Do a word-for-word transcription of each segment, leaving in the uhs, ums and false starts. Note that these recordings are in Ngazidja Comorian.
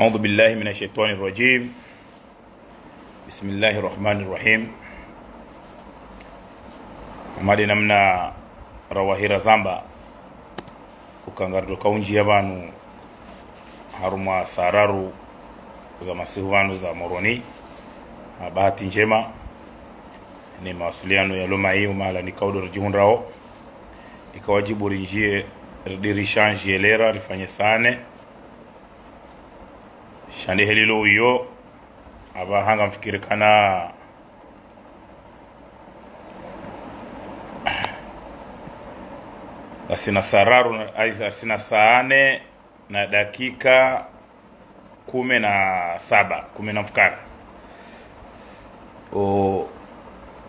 أعوذ بالله من الشيطان الرجيم. بسم الله الرحمن الرحيم. Hama de namna rawahira zamba, uka ngaridjo kaundjia pvanu harumwa saa raru za masihu pvanu za Moroni. Ha bahati ndjema, ne mawasiliano ya loma iyo mahala nikao ndo ridjihundrao, ika wadjibu rindjie, ridiri shandji ye lera, rifanye saa nne. Sha nde heli lo iyo, apvaha ngamfikiri kana ngasina saa raru na, ai, ngasina saa nne na dakika kume na saba, kume na mfukare. O,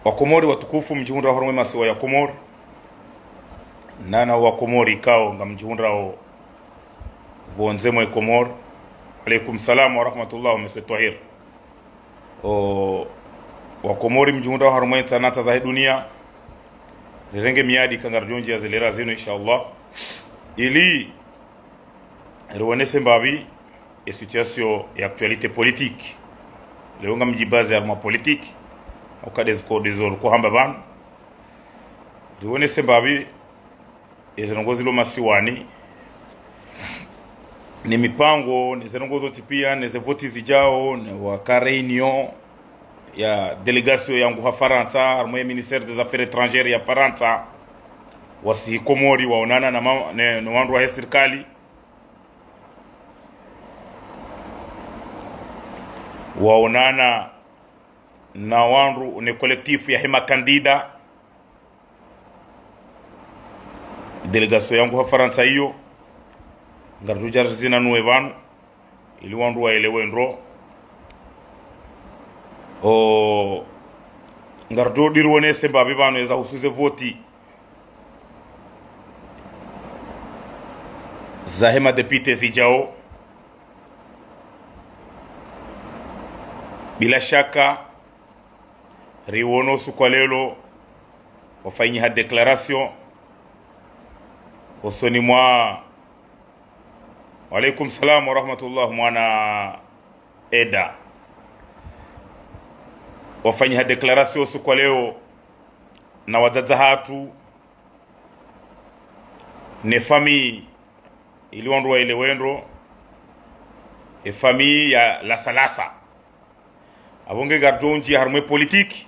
Wakomori watukufu, mdjihundrao harumwa ye masiwa ya Komori, nana Wakomori ikao ngamdjihundrao pvondze mwe Komori. Alaikum salam wa rahmatullah, Monsieur Twahir. O, Wakomori mdjihundrao harumwa ye ntsa na ntsa zahe dunia, rirenge miadi ka ngaridjo undjia ze lera zinu, inshallah, ili riwonese mbapvi ye situation ya actualité politique. Leo ngamdjibaze harumwa politique, uka de ziko, de zo riko hamba pvanu. Riwonese mbapvi ye ze ndrongoo zilo masiwani, ne mipango, ne ze ndrongoo zontsi pia, ne ze voti zidjao, ne waka réunion ya délégation ya nguha Farantsa, harumwa ye ministère des affaires étrangères ya Farantsa, wasihi Komori, waonana na ma-, ne, ne wandru wahe sirikali, waonana na wandru, ne collectif yahe makandida. Délégation ya nguha Farantsa iyo, ngaridjo udja rizinanue pvanu, ili wandru waelewe ndro. O, ngaridjo diri wonese mbapvi pvanu eza husu ze voti zahe madéputés zidjao. Bila shaka, riwono usiku wa leo wafanyiha déclaration hosoni mwa, wa alaikum salam wa rahmatullah, mwana Eda. Wafanyiha déclaration usiku wa leo na wadzadze hatru, ne famille, ili wandru waelewe ndro, ye famille ya Lasalasa. Apvo nge ngaridjo undjia harumwa ye politique,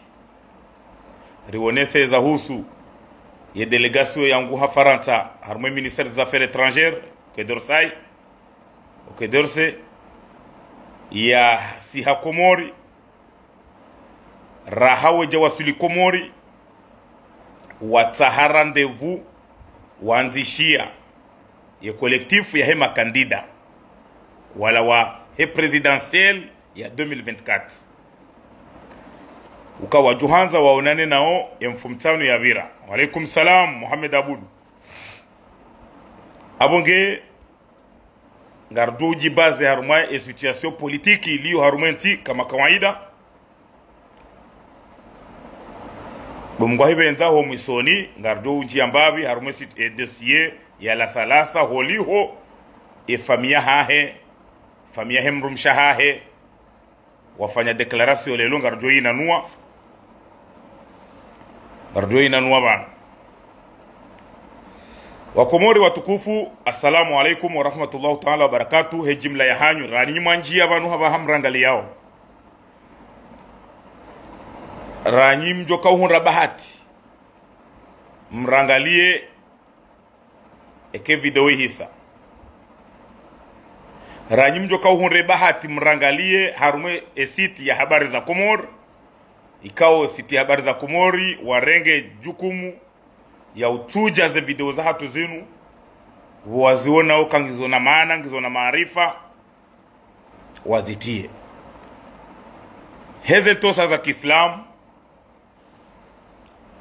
riwonese eza husu ye délégation ya nguha Farantsa harumwa ye ministère des affaires étrangères, Quai d'Orsay, Quai d'Orsay, yasiha Komori, raha wedja waswili Komori, watsaha rendez-vous, wandzishia ye collectif yahe makandida, wala wahe présidentielle ya deux mille vingt-quatre. Uka wadjo handza waonane nao ye mfumtsanu yapvira. Wa alaikum salam, Mohamed Abdou. Apvo nge ngaridjo udjibaze harumwa ye situation politique iliyo harumwa ye ntsi kama kawaida. Bo Mngu ahipvendza ho mwisoni, ngaridjo undjia mbapvi harumwa ye sit-, ye dossier ya Lasalasa, holiho ye famille yahahe, famille yahe mdrumshe wahahe, wafanya déclaration leo, ngaridjo yinanua. Ngaridjo yinanua pvanu. Wakomori watukufu, assalamu alaikum wa rahmatullahi taala wa barakatuh. He jimla yahanyu, ranyi mwandjia pvanu hapvaha mrangaliyao. Ranyi mdjo kauhundra bahati mrangalie eka ye video ihisa. Ranyi mdjo kauhundre bahati mrangalie harumwa ye site ya Habari za Comores. Ikao site ya Habari za Comores warenge jukumu ya utsudja ze video zahatru zinu, pvo waziona uka ngizo na maana, ngizo na maarifa, wazitie. He ze ntrosa za kiislamu,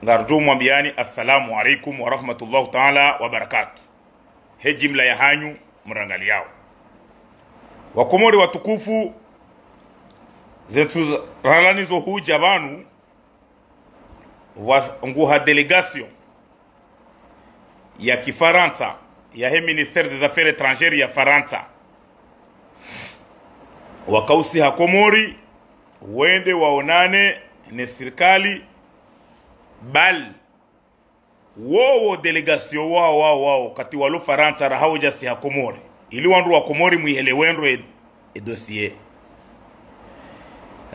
ngaridjo mwambiani assalamu alaikum wa rahmatullahi taala wa barakatuh. He jimla yahanyu mrangaliyao. Wakomori watukufu, ze ntsu za-, ralanizo hudja pvanu, wa-, nguha délégation ya kifarantsa, yahe ministère des affaires étrangères ya Farantsa. Waka usiha Komori, wende waonane ne sirikali, bal. Wowo délégation wao, wao, wao, wakati walo Farantsa raha wodja siha Komori. Ili wandru wa Komori mwihelewe ndro e, e dossier.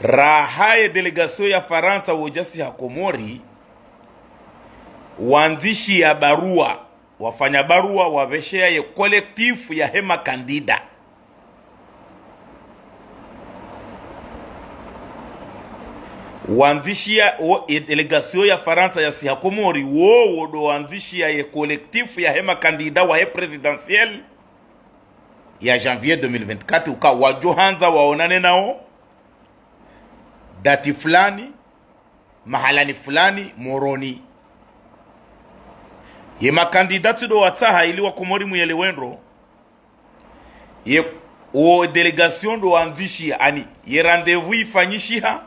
Raha ye délégation ya Farantsa wodja siha Komori, wandzishiya barua, wafanya barua, wapvesheya ye collectif yahe makandida. Wandzishiya wo, ye délégation ya Farantsa yasiha Komori, wowo ndo wandzishiya ye collectif yahe makandida wahe présidentielle ya janvier deux mille vingt-quatre, uka wadjo handza waonane nao dati fulani, mahalani fulani, Moroni. Ye makandida tsi ndo watsaha, ili wa Komori mwihelewe ndro. Ye, wo délégation ndo wandzishiya, ani, ye rendez-vous ifanyishiha,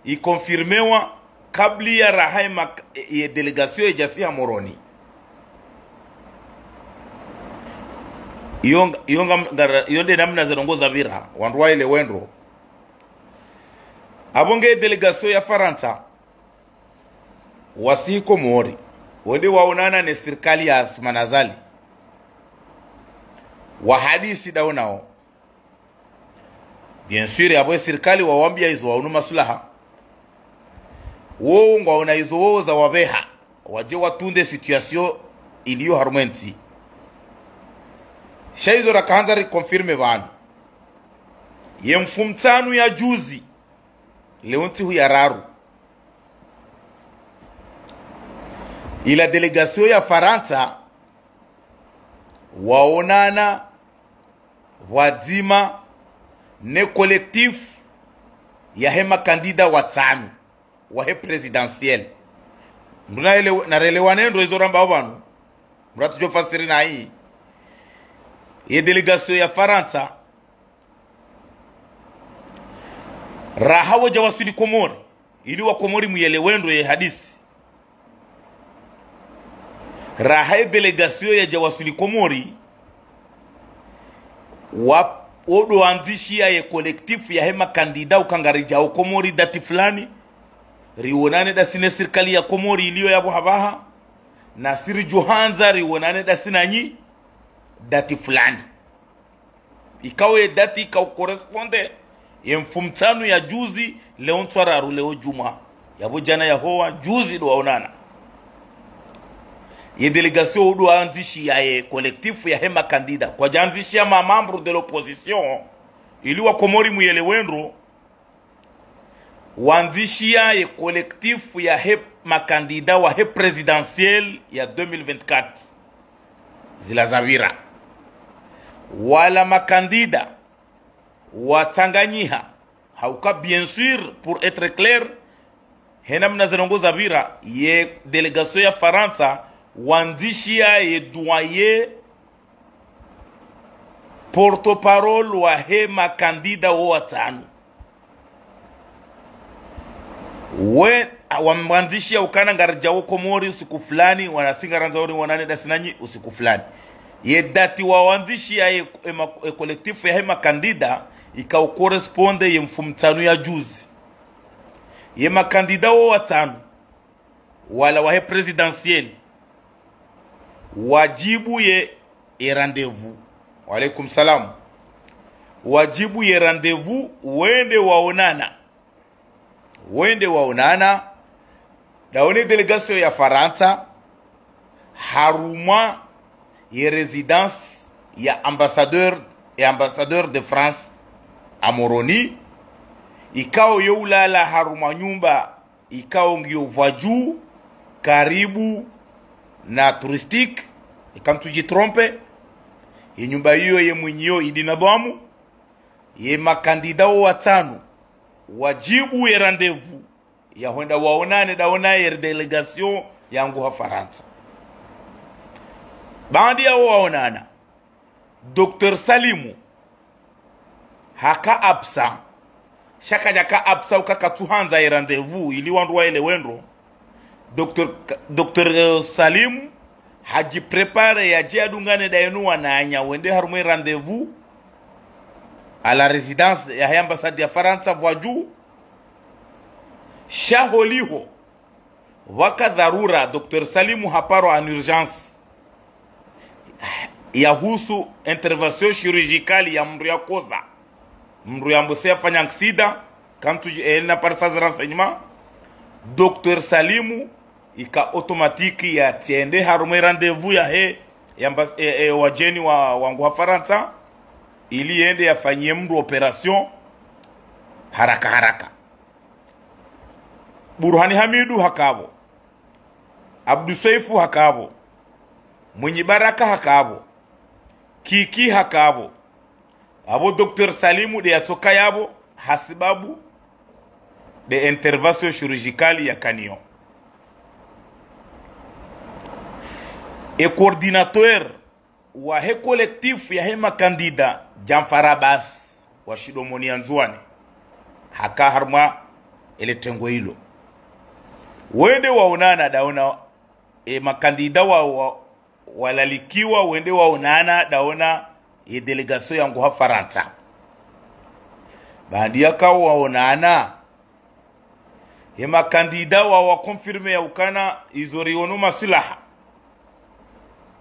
iconfirmewa, kabla ya raha ye mak-, ye délégation yedja siha Moroni. Iyo nga, iyo nga, ngara, iyo nde namna ze ndrongoo zapvira, wandru wahelewe ndro. Apvo nge délégation ya Farantsa wasihi Komori, wende waonana ne sirikali ya Assoumani Azali, wahadisi ndawo nao. Bien sûr, apvo ye sirikali wawambiya izo waono maslaha. Wowo ngwaona izo wowo zawapveha, wadje watunde situation iliyo harumwa entsi. Sha izo rakahandza riconfirme pvanu. Ye mfumtsanu ya juzi, leo ntsihu ya raru, ila délégation ya Farantsa waonana pvwadzima ne collectif yahe makandida watsanu wahe présidentielle. Mndru naelewe, narelewane ndro izo rambao pvanu. Mndru atsudjo fasiri nayi. Ye délégation ya Farantsa, raha wodja waswili Komori, ili wa Komori mwihelewe ndro ye hadisi. Raha ye délégation yadja waswili Komori, wa, wo ndo wandzishiya ye collectif yahe makandida uka ngaridjao Komori dati fulani, riwonane ndasi ne sirikali ya Komori iliyo yapvo hapvaha, nasi ridjo handza riwonane ndasi nanyi dati fulani. Ikao ye dati ikao correspondre ye mfumtsanu ya juzi, leo ntsihu ya raru, leo djumwa. Yapvo djana yahowa, juzi ndo waonana. Ye délégation wo ndo wandzishiya ye collectif yahe makandida. Kwadja andzishiya ma membres de l'opposition. Ili wa Komori mwihelewe ndro, wandzishiya ye collectif yahe makandida wahe présidentielle ya deux mille vingt-quatre. Zila zapvira. Wala makandida watsanganyiha. Hauka, bien sûr, pour être clair, he namna ze ndrongoo zapvira, ye délégation ya Farantsa wandzishiya ye doyen porte-parole wahe makandida wo watsanu. We, wamwandzishiya ukana ngaridjao Komori usiku fulani, wanasi ngarandzao riwonane ndasi nanyi usiku fulani. Ye dati wawandzishiya ye, ye ma-, ye collectif yahe makandida, ikao correspondre ye mfumtsanu ya juzi. Ye makandida wo watsanu, wala wahe présidentielle, wadjibu ye, ye rendez-vous. Wa alaikum salam. Wadjibu ye rendez-vous, wende waonana. Wende waonana ndawo ne délégation ya Farantsa, harumwa ye résidence ya ambassadeur, ye ambassadeur de France à Moroni, ikao yo ulala harumwa nyumba ikao ngiyo pvwadju, karibu na Touristique, eka ntsudji tromper. Ye nyumba iyo ye mwinyi yo Idi Nadhwamu. Ye makandida wo watsanu wadjibu ye rendez-vous ya hwenda waonane ndawo ne ye délégation yangu ha Farantsa. Baanda yawo waonana, Docteur Salimu haka absent. Sha kadjaka absent uka katsuhandza ye rendez-vous, ili wandru waelewe ndro. Docteur Ka-, Docteur, eh, Salimu hadjipréparer yadje yadungane ndaye no wananya wende harumwa ye rendez-vous. à la résidence yahe ambassade ya Farantsa pvwadju. Sha holiho, pvwaka dharura, Docteur Salimu haparwa en urgence. Yahusu intervention chirurgicale ya mndru yakoza. Mndru yambo se yafanya accident, kamtsu dji-, eh, na parisa za renseignement. Docteur Salimu, ika automatique yatsende harumwa rendez-vous yahe, yamba, eh, eh, wadjeni wa, wangu ha Farantsa, ili yende yafanyie mndru opération haraka haraka. Burhani Hamidu hakapvo. Abdu Sweifu hakapvo. Mwinyi Baraka hakapvo. Kiki hakapvo. Apvo Docteur Salimu de yatsoka yapvo, hasibabu de intervention chirurgicale yakaniyo. E coordinateur wahe collectif yahe makandida, Djanfar Abbas, wa Shidomoni ya Ndzuwani, haka harumwa ele tengo ilo. Wende waonana daona, e makandida wa, wa, walalikiwa, wende waonana daona ye délégation yangu ha Farantsa. Baanda yaka waonana, ye makandida wa, wa confirmé ya ukana izo riono maswilaha.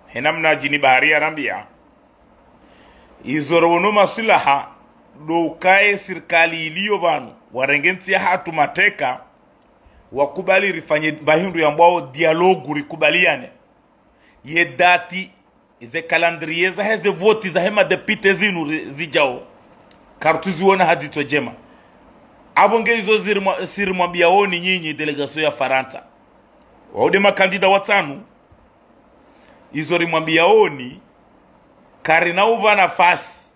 Hena mna djini bahari ya rambia. Izo riono maswilaha, ndo ukaye sirikali iliyo pvanu, warenge ntsi yahatru mateka, wakubali rifanye mba hindru yambwao dialogue rikubaliane. Ye dati, ze calendrier zahe ze voti zahe madéputé zinu ri-, zidjao, kartsu ziona ha dzitso djema. Apvo nge izo zirimwa-, sirimwambiaoni nyinyi délégation ya Farantsa. Wao de makandida watsanu. Izo rimwambiaoni, karina upva nafasi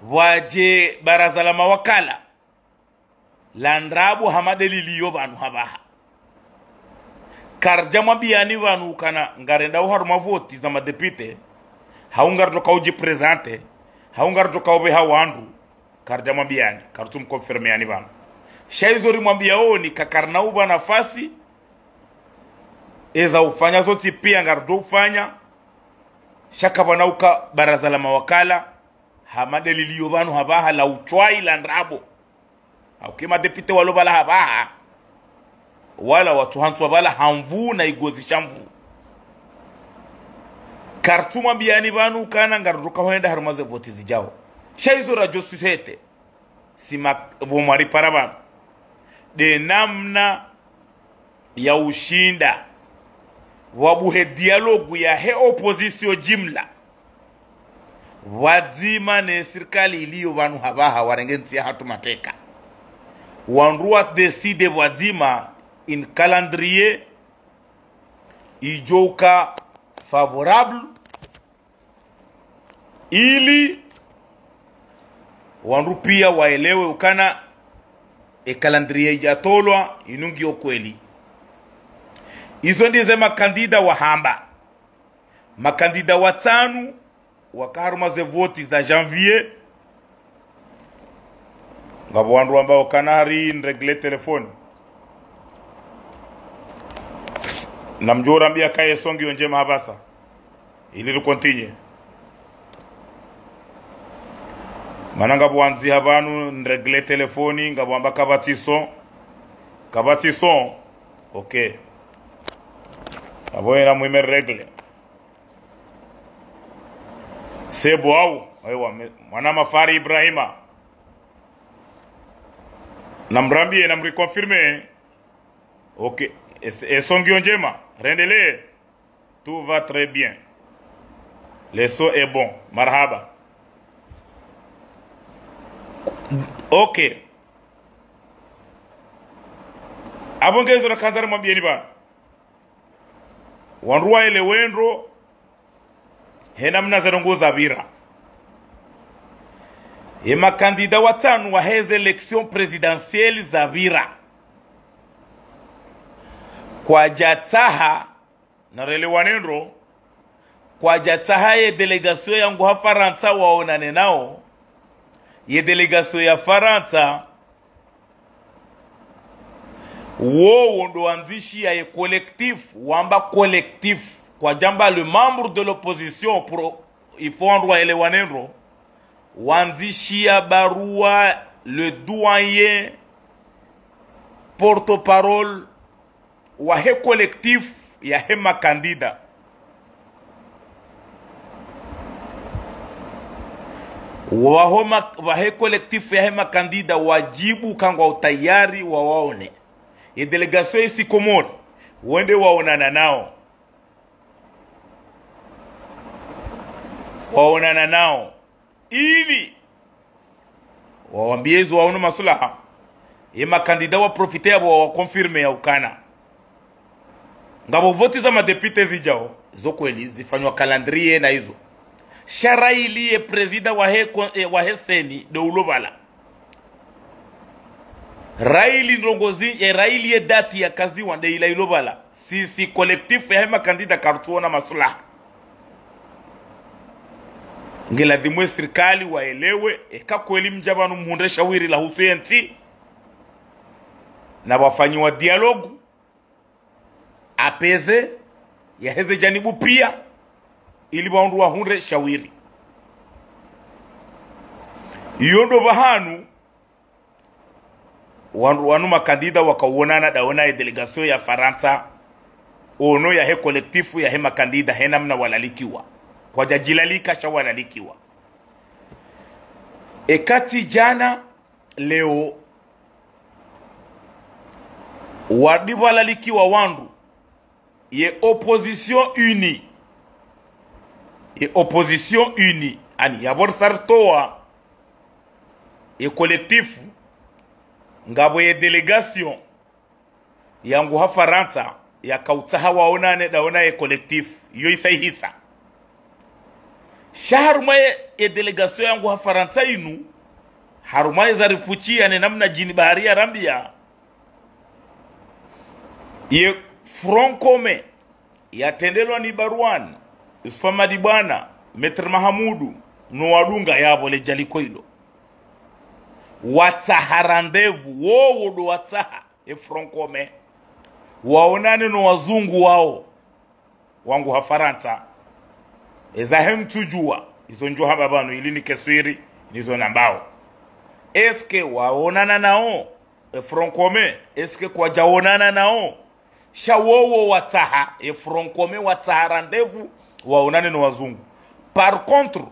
pvwadje baraza la mawakala la ndrabo ha madalili yo pvanu hapvaha. Karidja mwambiani pvanu ukana ngarendao harumwa voti za madéputé, hau ngaridjoka udji présenter, hau ngaridjoka upveha wandru, karidja mwambiani, karutsu mconfirmeani pvanu. Sha izo rimwambiaoni, ka karina upva nafasi, eza ufanya zotsi pia ngaridjo ufanya, sha kapvana uka baraza la mawakala, ha madalili yo pvanu hapvaha la utswai la ndrabo. Hauka ye madéputé walo pvala hapvaha, wala watsuhantswa pvala ha nvuu na igozi sha nvuu. Kartsu mwambiani pvanu ukana ngaridjoka hwenda harumwa ze voti zidjao. Sha izo radjo susete. Sima pvo mwaripara pvanu. De namna ya ushinda wabuhe dialogue yahe opposition jimla, pvwadzima ne sirikali iliyo pvanu hapvaha warenge ntsi yahatru mateka. Wandru wa décider pvwadzima in calendrier idjo uka favorable ili wandru pia waelewe ukana e calendrier idjatolwa inu ngiyo kweli. Izo ndize makandida wahamba. Makandida watsanu waka harumwa ze voti za janvier. Ngapvo wandru wambao kana hari nirégler téléphone. Namdjo urambia kaye songi yo ndjema hapvasa. Ili ricontinue. Mana ngapvo wandzi hapvanu nirégler téléphone, ngapvo wamba kapvatsi son. Kapvatsi son. Ok. Apvo yena mwime régler. C'est bon, au? Ewa, me-, mwana Mafari Ibrahima. Namrambie, namriconfirmer. Ok. E, e son ngiyo ndjema. Rendelee. Tout va très bien. Le son est bon. Marhaba. Ok. Apvo nge izo nakandza nimwambieni pvanu. Wandru waelewe ndro, he namna ze ndrongoo zapvira. Ye makandida watsanu wahe ze élections présidentielles zapvira, kwadjatsaha, narelewane ndro, kwadjatsaha ye délégation yangu ha Farantsa waonane nao, ye délégation ya Farantsa, wowo ndo wandzishi ya ye collectif, wamba collectif, kwadjamba le membre de l'opposition, pour, il faut wandru waelewane ndro, wandzishia barua le doyen porte-parole wahe collectif yahe makandida. Waho ma-, wahe collectif yahe makandida wadjibu ka ngwao tayari wawaone. Ye délégation isi Komori, wende waonana nao. Waonana nao. Ili wawambie izo waono masulaha. Ye makandida waprofite yapvo wawaconfirme ya ukana ngapvo voti za madéputé zidjao. Izo kweli, zifanywa calendrier na izo. Sha raili ye président wahe con-, eh, wahe CENI ndo ulo pvala. Raili ndrongoo zi, eh, raili ye date yakaziwa nde ila ilo pvala. Sisi collectif yahe makandida karutsuona masulaha. Nge ladhimu ye sirikali waelewe, eka kweli mdja pvanu mhundre shawiri lahusu ye ntsi, na pvwafanyiwa dialogue, apaisé, yaheze janibu pia, ili pvahundru wahundre shawiri. Iyo ndo pvahanu, wandru wanu makandida wakawonana ndaona ye délégation ya Farantsa, ono yahe collectif yahe makandida, he namna walalikiwa. Kwadjadjilalika sha walalikiwa. Eka tsi djana, leo, wadi pvalalikiwa wandru, ye opposition unie. Ye opposition unie. Ani, yapvo risaritowa ye collectif, ngapvo ye délégation yangu ha Farantsa, yakautsaha waonane ndaona ye collectif, iyo isa ihisa. Sha harumwa ye, ye délégation yangu ha Farantsa inu, harumwa ye zarifuchia ne namna djini bahari yarambia, ye Front Commun, yatrendelwa ni Baruani, Yusufa Madibwana, Maître Mahamudu, no wadunga yapvo le djaliko ilo. Watsaha rendez-vous, wowo ndo watsaha, ye Front Commun. Waonane no wazungu wao, wangu ha Farantsa. Eza hentsu djua, izo ndjo hamba pvanu ili nikeswiri, nizo nambao. Est-ce que waonana nao? E Front Commun, est-ce que kwadjaonana nao? Sha wowo watsaha, e Front Commun watsaha rendez-vous, waonane no wazungu. Par contre,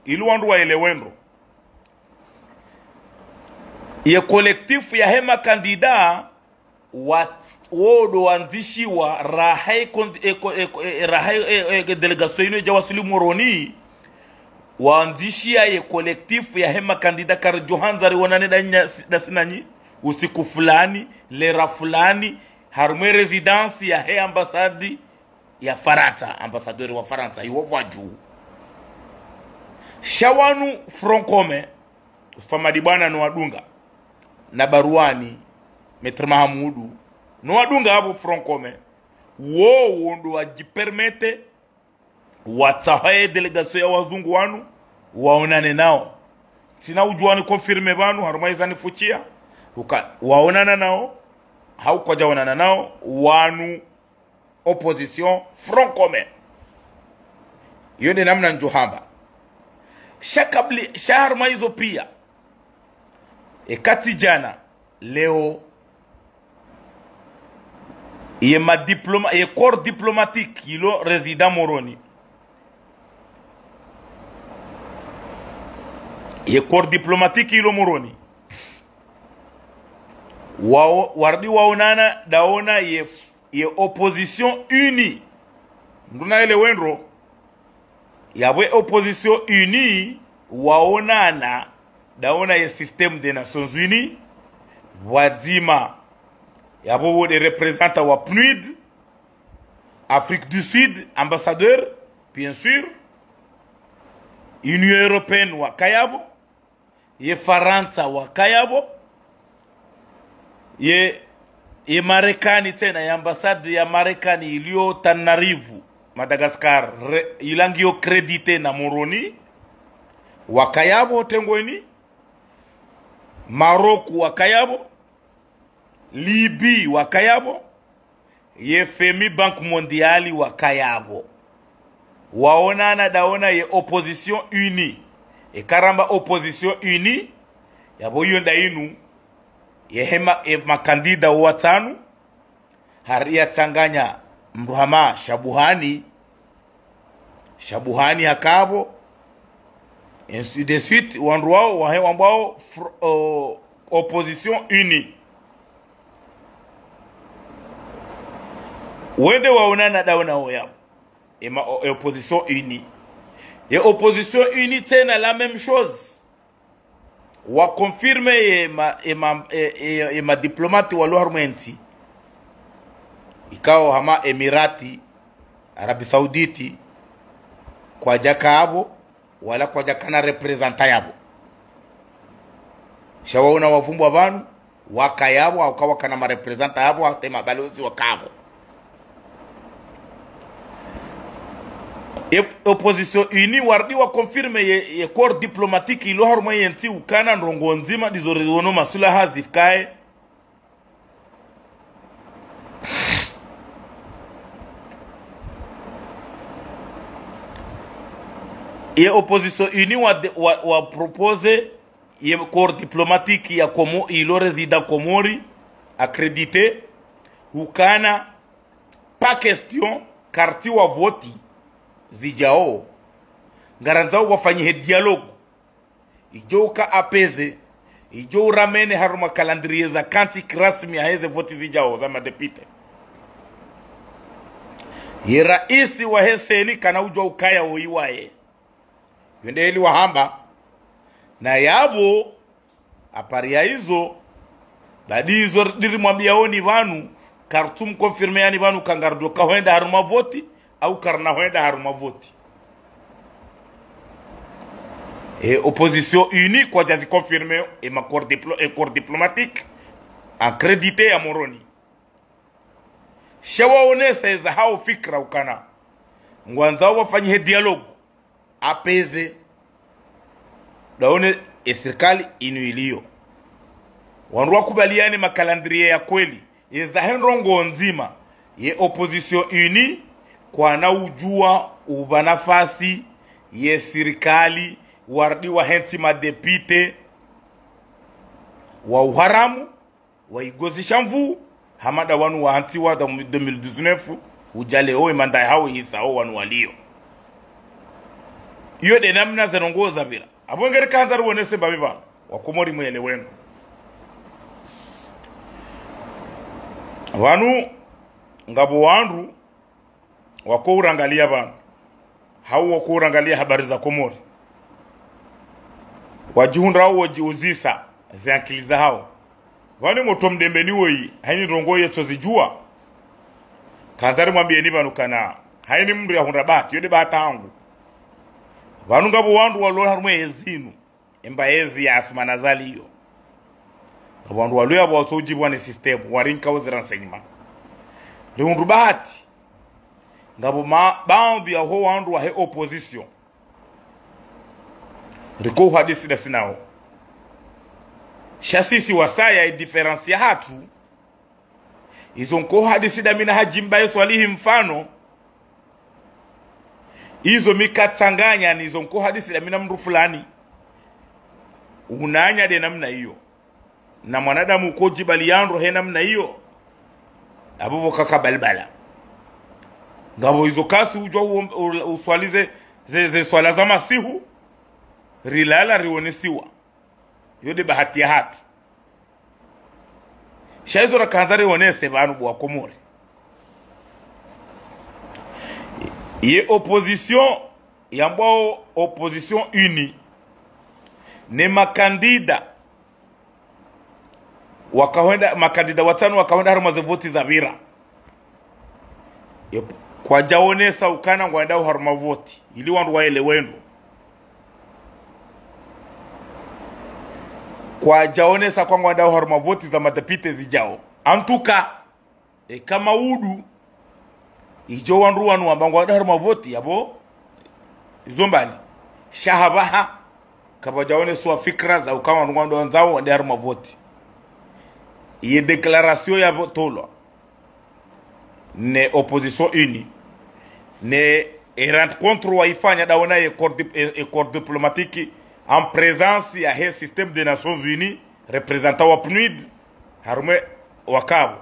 ili wandru waelewe ndro, ye collectif yahe makandida, wa-, wo ndo wandzishiwa raha ye con-, e co-, e co-, e, raha ye, e, e, délégation inu idja wasili Moroni, wandzishia ye collectif yahe makandida karidjo handza riwonane ndanya-, ndasi nanyi, usiku fulani, lera fulani, harumwa ye résidence yahe ambassade ya Farantsa, ambassadeur wa Farantsa, iwo pvwadju. Sha wanu Front Commun, Yusufa Madibwana no wadunga, na Baruani, Maître Mahamudu, no wadunga apvo Front Commun, wowo ndo wadjipermete, watsaha ye délégation ya wazungu wanu, waonane nao. Tsina udjua niconfirme pvanu, harumwa eza nifuchia, uka waonana nao, hau kwadjaonana nao, wanu opposition Front Commun. Iyo nde namna ndjo hamba. Sha kabli-, sha harumwa izo pia, eka tsi djana, leo, ye madiploma-, ye corps diplomatique ilo résident Moroni. Ye corps diplomatique ilo Moroni. Wao, warudi waonana, ndaona ye, ye opposition unie. Nduna ele wendro, yapvo ye opposition unie, waonana, ndaona ye système des Nations Unies, pvwadzima, yapvo wo nde représentant wa PNUD, Afrique du Sud, ambassadeur, bien sûr, Union européenne wakaya pvo, ye Farantsa wakaya pvo, ye, ye Marekani tsena, ye ambassade ya Marekani ilio Tananarivo, Madagascar, re-, ila ngiyo crédité na Moroni, wakaya pvo tengweni, Maroc wakaya pvo, Libye wakaya pvo, ye FMI, Banque Mondiale wakaya pvo. Waonana ndaona ye opposition unie. Eka ramba opposition unie, yapvo iyo nda inu, ye hema, e makandida watsanu, hari yatsanganya mdru hama Shabuhani, Shabuhani haka pvo, ainsi de suite, wandru wao, wahe wambwao fr-, o, opposition unie. Wende waonana dawo nawo yapvo. Ema o, e opposition unie. Ye opposition unie tsena la même chose. Wa confirmer ye ma, ye ma, ye, ye, ye ma diplomate walo harumwa entsi. Ikao hama Emirati, Arabie Saoudite, kwadjaka yapvo, wala kwadjakana représentant yapvo. Sha waona wavumbwa pvanu, waka yapvo, hauka wakana ma représentant yapvo, hata mabalozi waka pvo. E, opposition unie warudi wa confirmer ye, ye corps diplomatique ilo harumwa yentsi ukana ndrongoo ndzima ndizo riwono maswilaha zifikaye. Ye opposition unie wa de, wa, wa proposer ye corps diplomatique ya Komo, ilo résident Komori, accrédité, ukana, pas question, kartsi wa voti, zidjao, ngarandzao wafanyihe dialogue, idjo uka apaisé, idjo uramene harumwa calendrier za kantsi kirasmi yaheze voti zidjao za madéputé. Ye raisi wahe CENI kana udjua ukaya woyi waye. Yo nde heli wahamba. Na yapvo, à part ya izo, badi izo ndiri mwambiyaoni pvanu, kartsu mconfirmer yani pvanu ka ngarudjo ka hwenda harumwa voti, au karina hwenda harumwa voti. E opposition unie kwadja zi confirmer e ma corps diplo-, e corps diplomatique accrédité ya Moroni. Sha waonesa eza hao fikira ukana ngwandzao wafanyihe dialogue, apaisé. Daone e sirikali inu iliyo. Wandru wakubaliane ma calendrier ya kweli, eza he ndrongoo ndzima, ye opposition unie, kwana udjua upva nafasi ye sirikali, warudi wahentsi madéputé wa uharamu, waigozisha nvuu, hama nda wanu wahantsiwa nda mu deux mille dix-neuf, udja leo e mandat yahawo ihisao wanu waliyo. Iyo nde namna ze ndrongoo zapvira. Apvo ngeri kandza riwonese mbapvi pvanu, Wakomori mwelewe ndro. Pvanu, ngapvo wandru, wako urangalia pvanu, hau wako urangalia habari za Komori, wadjihundrao wodjiuzisa ze ankili zahao. Pvanu motro mdembeni woyi, haini ndrongoo yetso zidjua. Kandza rimwambieni pvanu kana, haini mndru yahundra bahati, yo nde bahati hangu. Pvanu ngapvo wandru walo harumwa ezinu. Emba ezi ya Assoumani Azali iyo. Ngapvo wandru walo yapvo watso udjibwa ne système, warinika ozi renseignement. Rihundru bahati. Ngapvo ma, baadhwi yaho wandru wahe opposition. Riko uhadisi ndasi nawo. Sha sisi wasaya e différence yahatru. Izo nko hadisi ndami na Hadji Mbaye Swalihi mfano. Izo mi katsanganya ni izo nko hadisi ndami na mndru fulani. Unanya nde namna iyo. Na mwanadamu uko djibali ya ndro he namna iyo. Apvo pvo kaka balibala. Ngapvo izo kasi udjua u, u, uswali ze, ze, ze swala za masihu. Rilala rionesiwa. Yo nde bahati yahatru. Sha izo rakandza riwonese pvanu bo Wakomori. Ye opposition, yambwao opposition unie. Ne makandida. Wakahwenda, makandida watsanu wakahwenda harumwa ze voti zapvira. Yep. Kwadjaonesa ukana ngwendao harumwa voti. Ili wandru waelewe ndro. Kwadjaonesa kwa ngwendao harumwa voti za madéputé zidjao. En tout cas, eka maudu, idjo wandru wanu wamba ngwendao harumwa voti, yapvo, izo mbali. Sha hapvaha, kapvadjaoneswa fikira za uka wandru ngwandzao wende harumwa voti. Iye déclaration yapvo tolwa ne opposition unie, ne e rencontre waifanya daona ye corps dip-, e, e corps diplomatique en présence yahe système des Nations Unies, représentant wa PNUD, harumwa wakapvo.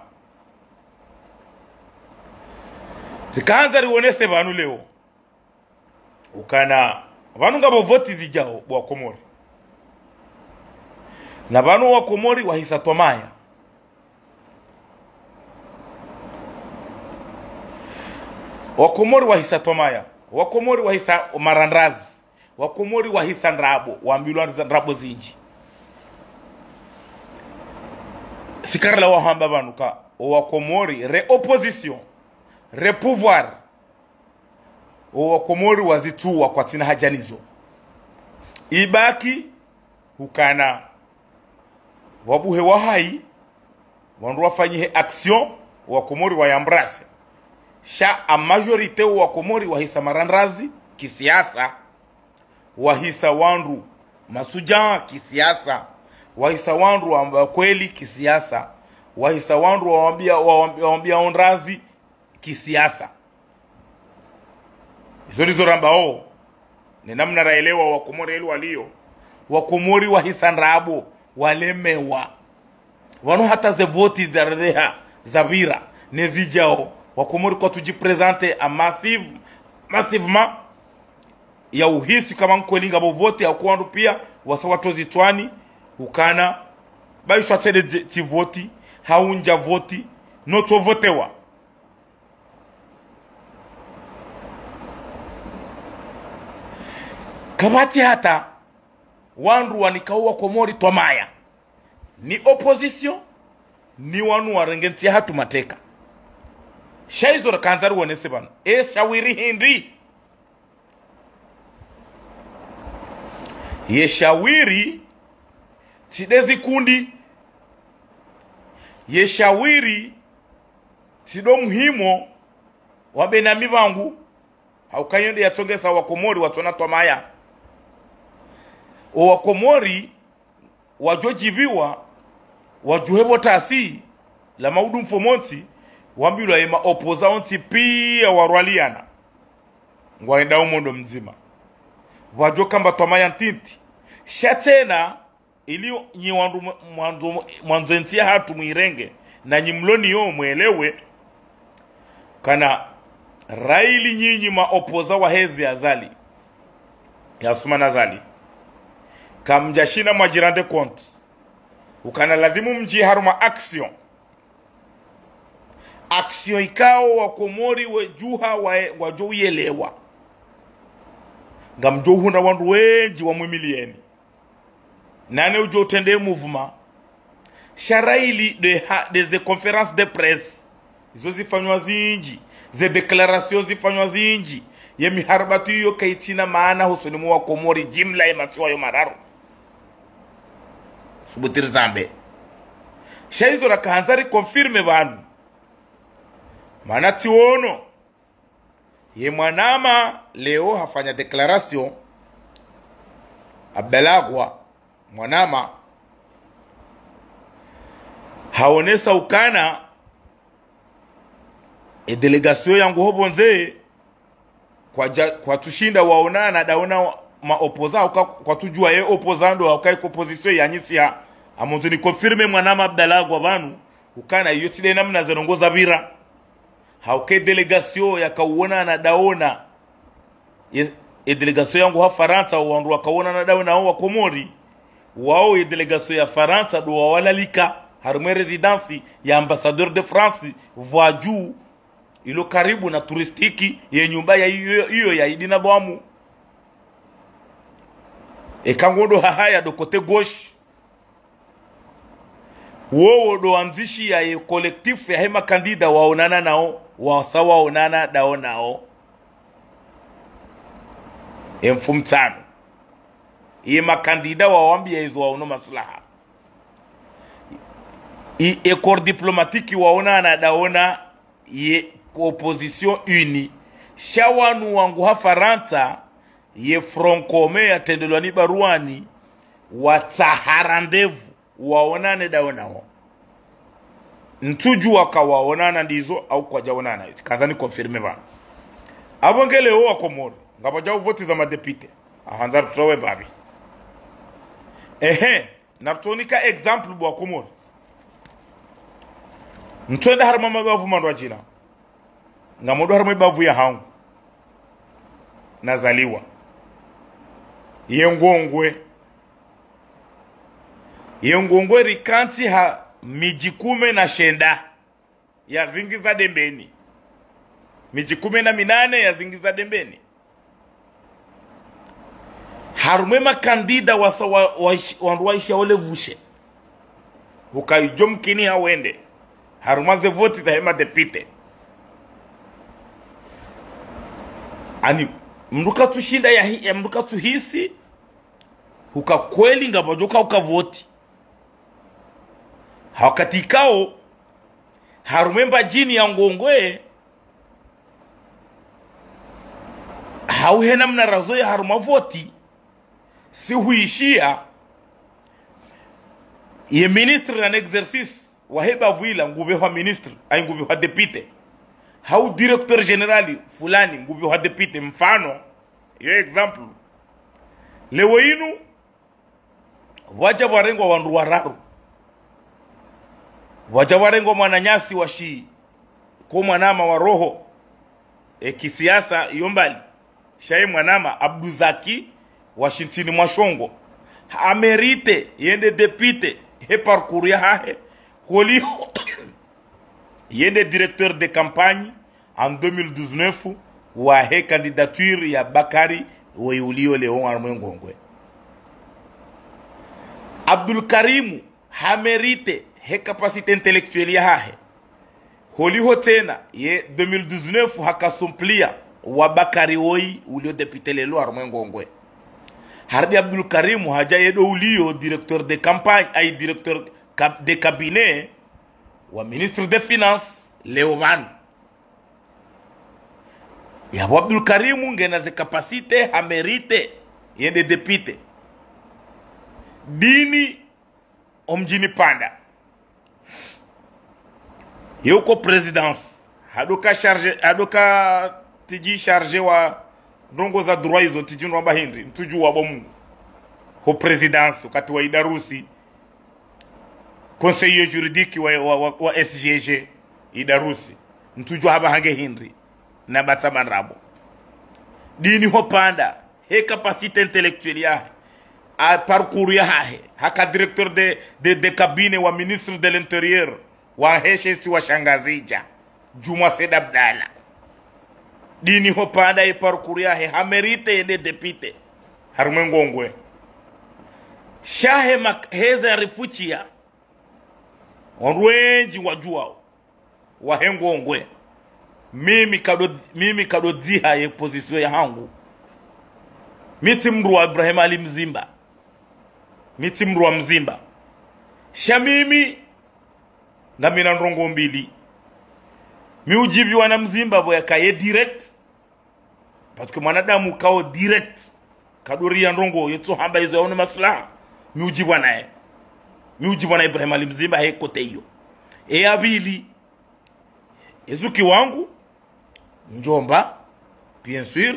Rikahandza riwonese pvanu leo ukana pvanu ngapvo voti zidjao bo wa Komori. Na pvanu wa Komori wahisa twamaya. Wa Komori wahisa twamaya. Wa Komori wahisa marandrazi. Wa Komori wahisa ndrabo, wambilwa ndrabo zindji. Sikarila wahamba pvanu ka, o wa Komori, re opposition, re pouvoir, o wa Komori wazitsuwa kwatsina haja nizo. Ibaki ukana wabuhe wahayi, wandru wafanyihe action, wa Komori wa embrasser. Sha a majorité wa Komori wahisa marandrazi kisiasa, wahisa wandru masudjaa kisiasa, wahisa wandru wamba kweli kisiasa, wahisa wandru wawambia, wawambia, wawambia ondrazi kisiasa. Izo ndizo rambao. Ne namna raelewa wa Komori eli walio. Wa Komori wahisa ndrabo, walemewa. Pvanu hata ze voti zarereha, zapvira, ne zidjao, wa Komori kwatsudji présenter a massive, massivement, ya uhisi kama nkweli ngapvo voti, hauka wandru pia wasa watozi tswani, ukana, baishwa tsede tsi voti, haundja voti, no tso votewa. Kapvatsi hata wandru wanikao wa Komori twamaya. Ni opposition, ni wanu warenge ntsi yahatru mateka. Sha izo rakahandza riwonese pvanu. E shawiri hindri? Ye shawiri tsi nde zikundi. Ye shawiri tsi ndo muhimo wa benami pvangu. Hauka iyo nde yatsongesa wa Komori watsona twamaya. O wa Komori wadjo djiviwa, wadjuhe votasi, la maudu mfomontsi, wambilwa ye ma opposants wontsi pia warwaliana. Ngwaenda umondo mdzima. Wadjo kamba twamaya ntiti. Sha tsena, ili nyi wandru mwa-, mwandzo, mwandzo entsi yahatru mwirenge, na nyi mlo nayo mwelewe, kana raili nyinyi ma opposants waheze Azali, ya Assoumani Azali, kamdjashinda mwadji rendre compte ukana lazimu mdji harumwa action. Action ikao wa Komori wedjuha wa, ngwadjo uyelewa. Ngamdjo uhundra wandru wendji wamwimilieni. Nane udjo utrende mouvement. Sha raili nde ha, nde ze conférences de presse. Izo zifanywa zindji. Ze déclarations zifanywa zindji. Ye miharabatu iyo kaitsina maana hosoni mwa wa Komori jimla ye masiwa yo mararu. Subuti rizambe. Sha izo rakahandza riconfirmer pvanu. Mana tsiwono ye mwanama leo hafanya déclaration, Abdallah Gwa, mwanama, haonesa ukana e délégation yangu ho pvondze, kwadja, kwatsushinda waonana ndaona ma opposants, hauka kwatsudjua ye opposant ndo hauka ye opposition yanyisiha. Amwandzo niconfirmer mwanama Abdallah Gwa pvanu, ukana iyo tsi nde namna ze ndrongoo zapvira. Hauka e délégation yakauonana ndaona. Ye, e délégation yangu ha Farantsa, wandru wakaonana ndaonao wa Komori. Wao ye délégation ya Farantsa ndo wawalalika harumwa e résidence ya ambassadeur de France, pvwadju, ilo karibu na touristique ye nyumba ya iyo, iyo ya Idi Nadhwamu. Eka ngondo hahaya ndo côté gauche. Wowo ndo wandzishi yahe collectif yahe ma candidats waonana nao, wasa waonana ndaonao. E mfumtsanu. Ye ma candidats wawambia izo waono maslaha. I, e corps diplomatique waonana ndaona ye opposition unie. Sha wanu wangu ha Farantsa, ye Front Commun yatrendelwa ni Baruani, watsaha rendez-vous, waonane ndaonao. Ntsudjua ka waonana ndizo au kwadjaonana. Kandza niconfirmer pvanu. Apvo nge leo wa Komori ngapvo djao voti za madéputés. Ahandza ritowe mbapvi. Ehe, naritsonika exemple bo Wakomori. Ntsuenda harumwa mabavu mandrwadjina. Ngamdjo harumwa ibavu yahangu. Nazaliwa. Ye Ngongwe. Ye Ngongwe rikantsi ha midji kume na shenda yazingiza Dembeni. Midji kume na minane yazingiza Dembeni. Harumwa emakandida wasa wa, wa, wandru waishia ole vushe. Huka idjo mkini ha wende. Harumwa ze voti zahe madepite. Ani, mndru katsushinda ya hi-, ya mndru katsuhisi. Huka kweli ngapvadjo ka uka voti. Ha wakati ikao, harumwa embadjini ya Ngongwe, hau hena mna razo ya harumwa voti, si huishia, ye ministre en exercice wahe bavu ila ngupvehwa ministre, ayi ngupvehwa député. Hau directeur général fulani ngupvehwa député, mfano, yo exemple. Leo inu, pvwadja pvarengwa wandru wararu. Pvwadja pvarengwa mwananyasi wa shi, ko mwanama wa roho, e kisiasa iyo mbali. Sha ye mwanama Abduzaki wa Shintsini mwa Shongo. Amerite yende député, he parcours yahahe. Holiho yende directeur de campagne en deux mille dix-neuf, wahe candidature ya Bakari, woyi uliyo leo harumwa e Ngongwe. Abdul Karimu, ha mérite, he capacité intellectuelle yahahe. Holiho tsena, ye deux mille dix-neuf haka suppléant wa Bakari woyi uliyo député leo harumwa e Ngongwe. Harudi Abdul Karimu, hadja ye ndo uliyo directeur de campagne, ayi directeur cab-, de cabinet, wa ministre des Finances, leo pvanu. Yapvo Abdul Karimu ngena ze capacité, ha mérite, yende député. Dini, omdjini Panda. Ye uko présidence. Hadoka chargé, hadoka tiji chargé wa ndrongo za droit izo, tiji ndrwamba hindri, ntsudjuwa bo Mungu. Ho présidence, wakati wa Idarusi, conseiller juridique wa, wa, wa, wa S G G, Idarusi. Ntsudjuwa hamba hange hindri, na batsa mandrabo. Dini ho Panda, he capacité intellectuelle yahe, a parcours yahahe, haka directeur de, de, de cabinet wa ministre de l'Intérieur, wa heshe isiwa sha Ngazidja, Djumwa Said Abdallah. Dini ho Panda ye parcours yahe, ha mérite yende député harumwa e Ngongwe. Sha he mak-, heze arifuchia, wandru wendji wadjuwao, wahe Ngongwe. Mimi kado, mimi kado dziha ye position yahangu. Mi tsi mndru wa Ibrahim Ali Mzimba. Mi tsi mndru wa Mzimba. Sha mimi, ngamina ndrongo mbili. Mi udjibiwa na Mzimba pvo yakaye direct. Parce que mwanadamu kao direct, kadori ya ndrongo, yetso hamba izo yaone maslaha, mi udjibwa naye. Mi udjibwa na Ibrahim Ali Mzimba, he côté iyo. E ya pvili, ezuki wangu, ndjomba, bien sûr,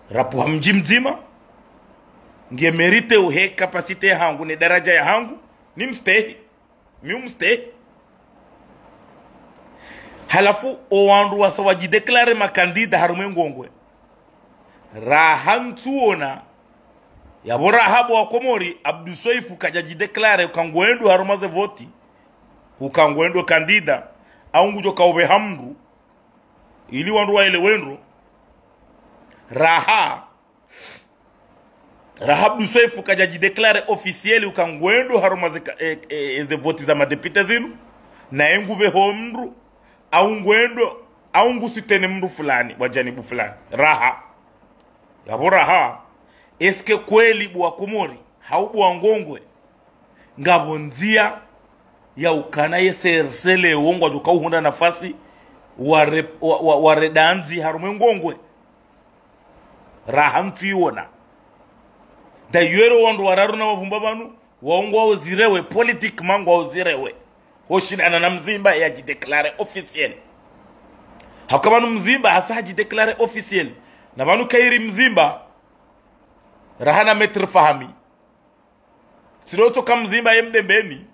rapuha mdji mdzima, nge mérite uhe capacité yahangu, ne daraja yahangu, ni mstehi. Mi umstehi. Halafu, o wandru wasa wadjidéclaré makandida harumwa e Ngongwe. Raha ntsuona, yapvo raha bo Wakomori, Abdu Soifu kadja djidéclaré, uka ngwendo harumwa ze voti, uka ngwendo kandida, au ngudjo kaupveha mndru, ili wandru waelewe ndro. Raha Raha Abdu Soifu kadja djidéclaré officiel uka ngwendo harumwa ze ka-, e, e, e, ze voti za madéputé zinu, naye ngupveho mndru, au ngwendo, au ngusoutenir mndru fulani, wa janibu fulani. Raha. Yapvo raha, est-ce que kweli bo Wakomori, hau bo Wangongwe, ngapvo ndzia ya ukana ye C R C leo ngwadjo kauhundra nafasi wa re-, wa, wa, wa redandzi harumwa e Ngongwe? Raha ntsuiona. D'ailleurs, wandru wararu na wavumba pvanu, wao ngwao zirewe, politiquement ngwao zirewe. Hoshindana na Mzimba yadjidéclaré officiel. Hauka pvanu Mzimba hasa hadjidéclaré officiel. Na pvanu kairi Mzimba, raha na Maître Fahmi. Tsi leo tsoka Mzimba ye Mdembeni.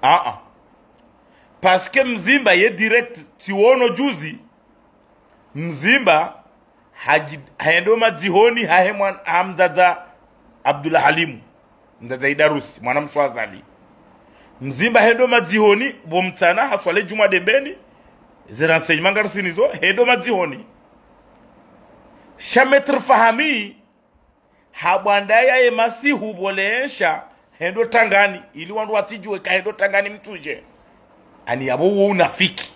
Ah, ah. Parce que Mzimba ye direct, tsiwono juzi. Mzimba haji-, hendo madzihoni hahe mwan-, ha mdzadze Abdullah Halimu. Mdzadze Idarusi, mwana mshe wa Azali. Mzimba hendo madzihoni, bo mtsana, haswali djumwa Dembeni, ze renseignements ngarisinazo, hendo madzihoni. Sha Maître Fahami, habwandaya ye masihu bo lensha, hendo Tangani, ili wandru watsidjuwe ka hendo Tangani mtsudje. Ani yapvo wo unafiki.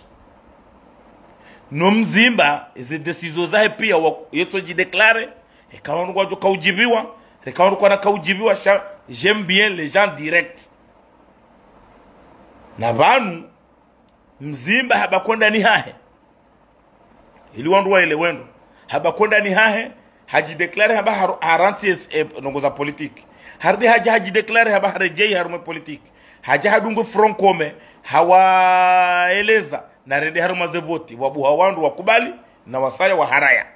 No Mzimba, eze décisions zahe pia wa-, yetso djidéclarer, eka wandru kwadjo kaudjibiwa, eka wandru kwana kaudjibiwa, sha, j'aime bien les gens directs. Na pvanu, Mzimba haba kwenda ni hahe. Ili wandru waelewe ndo. Haba kwenda ni hahe, hadjidéclarer haba har-, harantsi es-, eh, ndrongoo za politique. Harudi hadja hadjidéclarer haba haredjei harumwa politique. Hadja hadungwe Front Commun, hawaeleza, narende harumwa ze voti, wabuha wandru wakubali, na wasaya waharaya.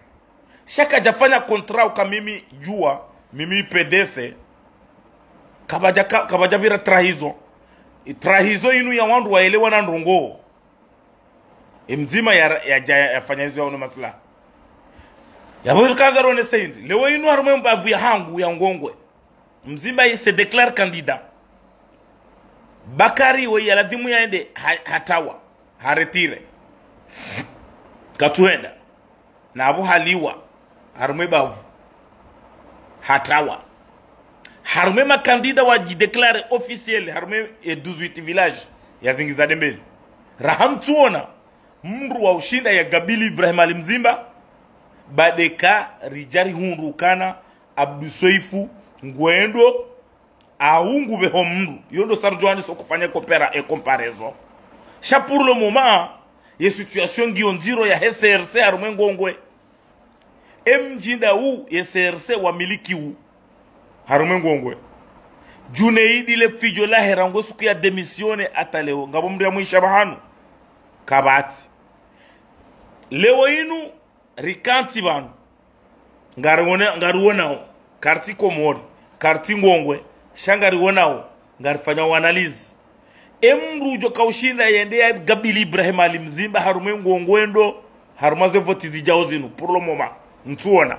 Sha kadjafanya contrat uka mimi djuwa, mimi P D C, kapvadja ka-, kapvadja pvira trahison. I trahison inu ya wandru waelewa na ndrongoo. E Mzimba ya, ya, ya, yafanya izo yaone maslaha. Yapvo kandza rone sendi. Leo inu harumwa mbavu ya hangu ya Ngongwe. Mzimba il se déclare candidat. Bakari we ya lazimu yaende ha-, hatawa, ha retirer. Katsuhenda. Na apvo haliwa. Harumwa bavu. Hatawa. Harumwa ma candidats wadjidéclarer officiel. Harumwa e douze-huit villages. Ya zingiza Dembeni. Raha mtsuona. Mndru wa ushinda ya gabili Ibrahim Ali Mzimba. Baada eka ridja rihundru ukana Abdou Soefo ngwendo, au ngupveho mndru. Yo ndo sa ridjo wandisa ukufanya compara-, e comparaison. Sha pour le moment, ye situation ngiyo ndziro yahe C R C harumwa Ngongwe. E mdji nda u ye C R C wamiliki u harumwa Ngongwe. Junaidi le pvidjo lahe rangu suku ya démissionner hata leo. Ngapvo mndru ya mwisha pvahanu. Kapvatsi. Leo inu, rikantsi pvanu. Ngarione-, ngarionao. Kartsi Komori. Kartsi Ngongwe. Sha ngarionao. Ngarifanyao analyse. E mndru udjo kaushinda yende ya gabili Ibrahim Ali Mzimba harumwa Ngongwe ndo. Harumwa ze voti zidjao zinu. Pour le moment. Ntsuona.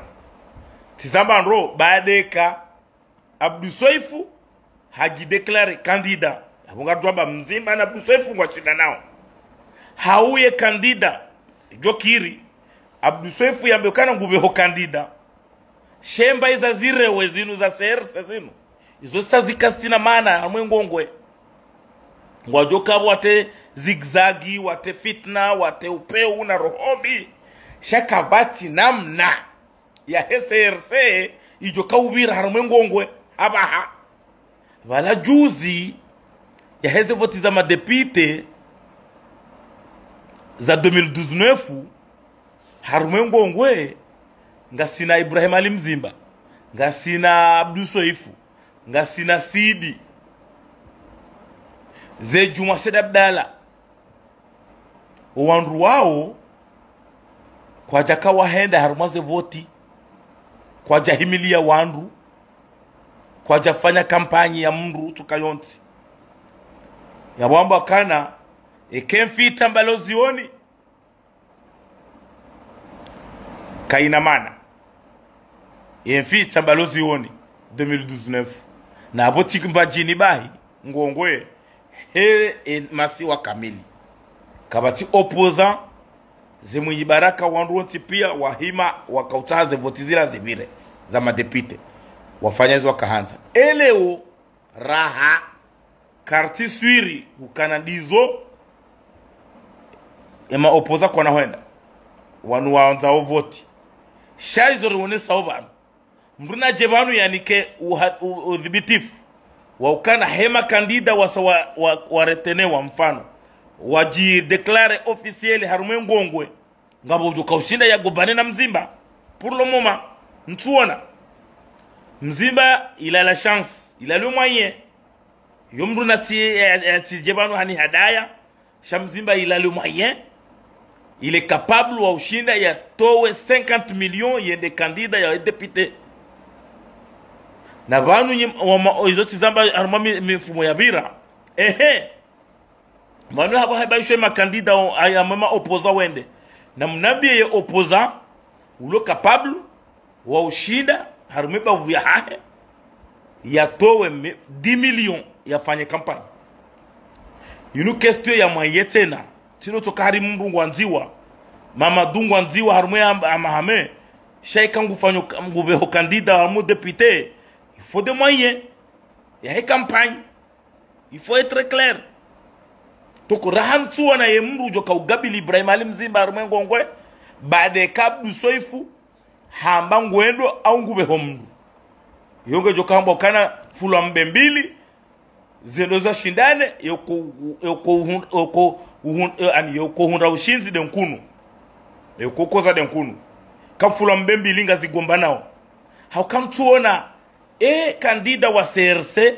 Tsizamba ndro, baada eka Abdou Soefo hadjidéclarer candidat. Apvo ngarudjwamba Mzimba na Abdou Soefo ngwashindanao. Hauye candidat. Djokiri. Abdou Soefo yambe ukana ngupveho candidat. Shemba iza zirewe zinu za C R C zinu. Izo sa zikasina maana harumwa Ngongwe. Ngwadjo kapvo wate zigzagi, wate fitna, wate upeu na roho mbi. Sha kapvatsi namna yahe C R C idjo kaupvira harumwa Ngongwe, hapvaha. Pvala juzi, yaheze voti za madéputés za deux mille dix-neuf, harumwa Ngongwe, ngasina Ibrahim Ali Mzimba, ngasina Abdou Soefo, ngasina Sidi, ze Djumwa Said Abdallah, o wandru wao, kwadjaka wahenda harumwa ze voti, kwadjahimiliya wandru, kwadjafanya kampanyi ya mndru tsuka yontsi. Yapvo wamba ukana, eka mfi itsamba lo zioni, kaina maana. Ye mfi itsamba lo zioni, deux mille dix-neuf. Na apvo tsi Mbadjini bahi, Ngongwe, he, e, masiwa kamili. Kapvatsi opposant, ze Mwinyi Baraka wandru wontsi pia, wahima, wakautsaha ze voti zila zipvire, za madéputés. Wafanya izo wakahandza. E leo, raha, kartsi swiri, ukana ndizo, ema opposant kwana hwenda. Wanu wandzao voti. Sha izo rionesao pvanu. Mndru nadje pvanu yanike uha-, u-, udhibitifu. Wa ukana hema candidat wasa wa, wa, wa retenir wa mfano. Wadjidéclarer officiel harumwa Ngongwe. Ngapvo udjo kaushinda yagombane na Mzimba. Pour le moment, ntsuona. Mzimba, il a la chance. Il a le moyen. Yo mndru natsi, ya, ya, yatsidje pvanu hanihadaya. Sha Mzimba, il a le moyen. Il est capable wa ushinda yatowe cinquante millions yende candidat ya député. Na pvanu nyi, wama, izo tsi zamba harumwa mi, mifumo yapvira. Ehe. Pvanu hapvo haiba isho ye makandida o, aya mema opposant wende. Na mnambiye ye opposant, ulo capable, wa ushinda, harumwa ye bavu yahahe, yatowe mi, dix millions yafanye campagne. Yinu question ya mwaye tsena, tsino tsoka hari mndru ngwandziwa, Mamadu ngwandziwa harumwa ye am, amahame, sha ika ngufanyo, ngupveho kandida harumwa député, il faut des moyens, yahe campagne. Il faut être clair. Toko raha ntsuwona ye mndru udjo ka ugabili Ibrahim Ali Mzimba harumwa ye Ngongwe, baada eka Abdu Soifu, hamba ngwendo au ngupveho mndru. Yo ngedjo ka hamba ukana fulwa mbe mbili, zendo zashindane, yoko, yoko, uhun, yoko, uhun, eh, ani, yoko hundra ushindzi de nkunu. Yoko koza de nkunu. Ka fulwa mbe mbili ngazigombanao. Hauka ntsuwona, e kandida wa C R C,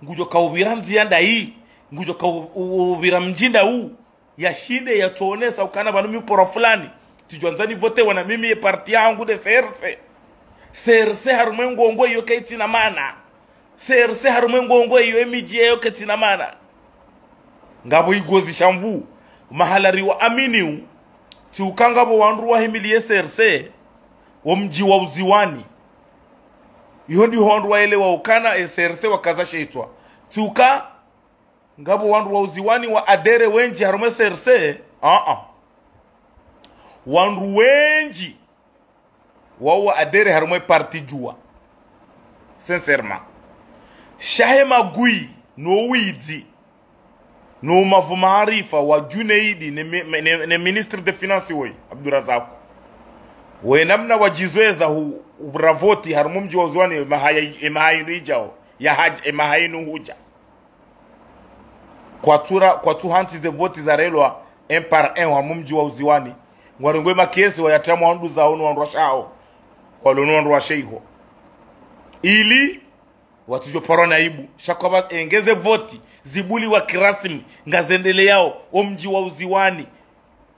ngudjo ka upvira ndziya ndayi, ngudjo ka u, u, upvira mdji ndawu, yashinde yatsonesa ukana pvanu mi porwa fulani, tsidjwandza nivotewa na mimi ye parti yahangu de C R C. C R C harumwa ye Ngongwe iyo kaitsina maana. C R C harumwa ye Ngongwe iyo emidji yayo kaitsina maana. Ngapvo igozi sha nvu, mahala riwa aminiu, tsi uka ngapvo wandru wahimili ye C R C, wo mdji wa Uziwani. Iyo ndiho wandru waelewa ukana e C R C wakaza she itswa. Tsi uka ngapvo wandru wa Uziwani wa adhéré wendji harumwa e C R C, a-a. Wandru wendji wao wa adhéré harumwa e parti Juwa. Sincèrement. Sha he magwi, no widzi, no umavu maarifa wa Junaidi ne mi, ne, ne ministre des finances woyi, Abdurazaku. Wo namna wadjizweza hu, hura voti harumwa mdji wa Uziwani, e maha ya, e maha yinu idjao, ya hadja, e maha yinu hudja. Kwatsu ra, kwatsu hantsi ze voti zarelwa un par un harumwa mdji wa Uziwani. Ngwarengwe makesi wayatria mwa wandru zao no wandru washe hawo. Walo no wandru washe iho. Ili, watsudjo parwa na aibu. Sha kwamba enge ze voti zibuliwa kirasmi, ngazendeleyao, o mdji wa Uziwani.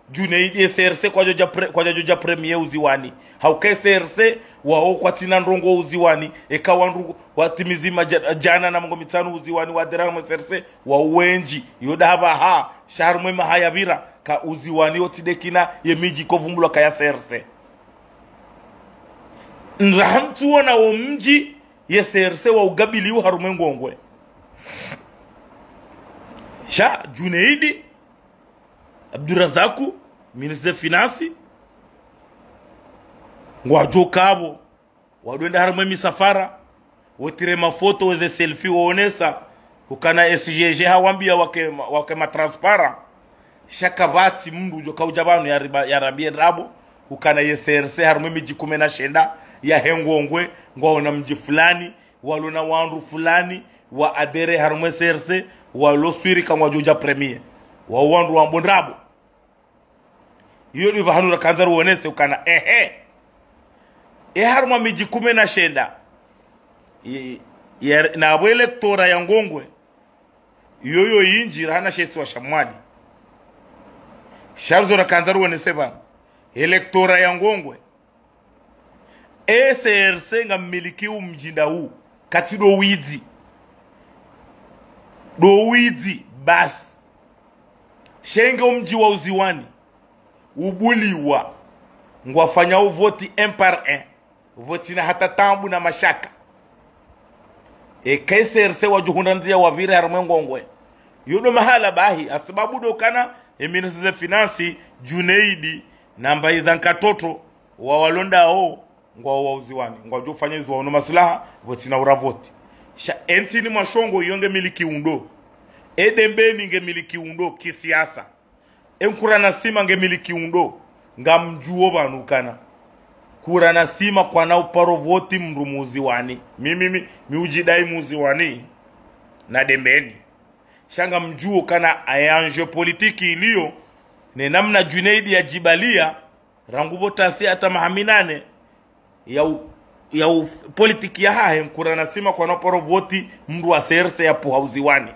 Junaidi e C R C kwadjodja pre, kwadjodja premier Uziwani. Hauka e C R C, wao kwatsina ndrongoo Uziwani. Eka wandru watimizi madja, djana na mengo mitsanu Uziwani wa adhéré harumwa e C R C, wao wendji. Iyo da hapvaha, sha harumwa e maha yapvira, ka Uziwani yotsi de kina ye midji kovumbulwa ka ya C R C. Ndraha ntsuwona wo mdji ye C R C wa ugabili u harumwa e Ngongwe. Sha, Junaidi, Abdurazaku, ministre des finances, ngwadjo kapvo, wadwenda harumwa e misafara, wotire mafoto weze selfie woonesa, ukana S G G hawambiya wake, wake ma transparent. Sha kapvatsi mndru udjo ka udja pvanu yariba, yarambiye ndrabo, ukana ye C R C harumwa e midji kume na shenda yahe Ngongwe, ngwaona mdji fulani, walo na wandru fulani, wa adhéré harumwa e C R C, walo swiri ka ngwadjodja premier. Wao wandru wambo ndrabo. Iyo ndi pvahanu rakandza ruonese ukana, ehe. E harumwa midji kume na shenda. I, ya, na pvo électorat ya Ngongwe. Iyo yo yindji rahana she isiwa sha Mwali. Sha ruzo rakandza ruonese pvanu. Électorat ya Ngongwe. E C R C ngamilikiwo mdji ndawu, katsi do widzi. Do widzi, basi. Sha enge o mdji wa Uziwani ubuliwa, ngwafanyao voti un par un, pvotsina hata taabu na mashaka. Eka e C R C wadjo hundra ndziya wapvire harumwa e Ngongwe. Iyo do mahala bahi, hasibabu do ukana, e ministre des finances, Junaidi, na mbayi za nkatoto, wawalondao, ngwao wa Uziwani, ngwadjo fanya izo waono maslaha, pvotsina ura voti. Sha e ntsini mwa shongo iyo ngemilikiwo ndo. E Dembeni ngemilikiwo ndo, kisiasa. E Nkura na Sima ngemilikiwo ndo, ngamdjuwo pvanu ukana Nkura na Sima kwana uparo voti mndru mu Uziwani. Mi, mi, mi, mi udjidai mu Uziwani na Dembeni. Sha ngamdjuwo ukana a enjeu politique iliyo, ne namna Junaidi yadjibaliya, rangu pvo tasi hata maha minane, ya u, ya u politique yahahe Nkura na Sima kwana uparo voti mndru wa C R C ya pvuha Uziwani.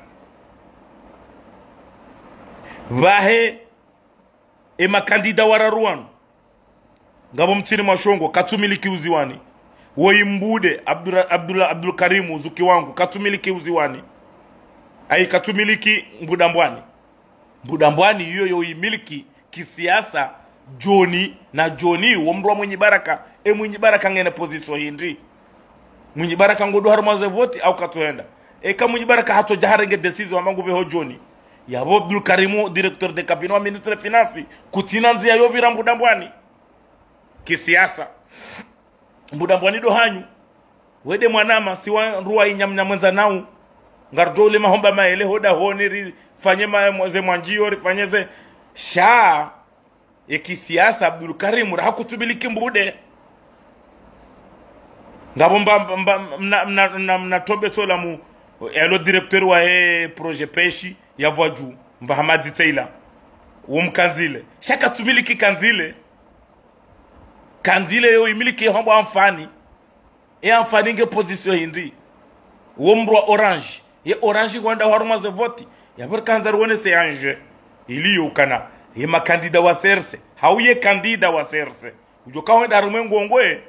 Pvahe e makandida wararu wanu, ngapvo mtsini mwa shongo, katsumiliki Uziwani. Woyi Mbude, Abdura-, Abdullah, Abdul Karimu, zuki wangu, katsumiliki Uziwani. Ayi, katsumiliki Mbudambwani. Mbudambwani iyo yo imiliki kisiasa, Joni na Joni, wo mndru wa Mwinyi Baraka, e Mwinyi Baraka ngena position hindri. Mwinyi Baraka ngodo harumwa ze voti au katsoenda. Eka Mwinyi Baraka hatsodja harenge décision hamba ngupveho Joni. Yapvo Abdul Karimu, directeur de cabinet wa ministre finance, kutsina ndzia yo pvira Mbudambwani. Kisiasa. Mbudambwani ndo hanyu. Wende mwanama, si wandru wa inyamnya mwendza nao. Ngarudjo ule mahomba maele hoda honi, rifanye ma-, ze mwanjiyo, rifanye ze. Sha, e kisiasa Abdul Karimu, raha kutsumiliki Mbude. Ngapvo mba, mba, mna, mna, mna, mna tombe tsola mu, elo directeur wa e projet pêche ya Vwaju, mba Hamadi Tseila. Wo mkandzile. Sha katsumiliki kandzile. Kandzile yo imiliki yo hambwa Amfani. E Amfani nge position hindri. Wo mndru wa Orange. Ye Orange ngwenda harumwa ze voti. Yapvo rikandza ruwone se enjeu. Iliyo ukana. Ye makandida wa C R C. Hau ye kandida wa C R C. Udjo kaoenda harumwa e Ngongwe.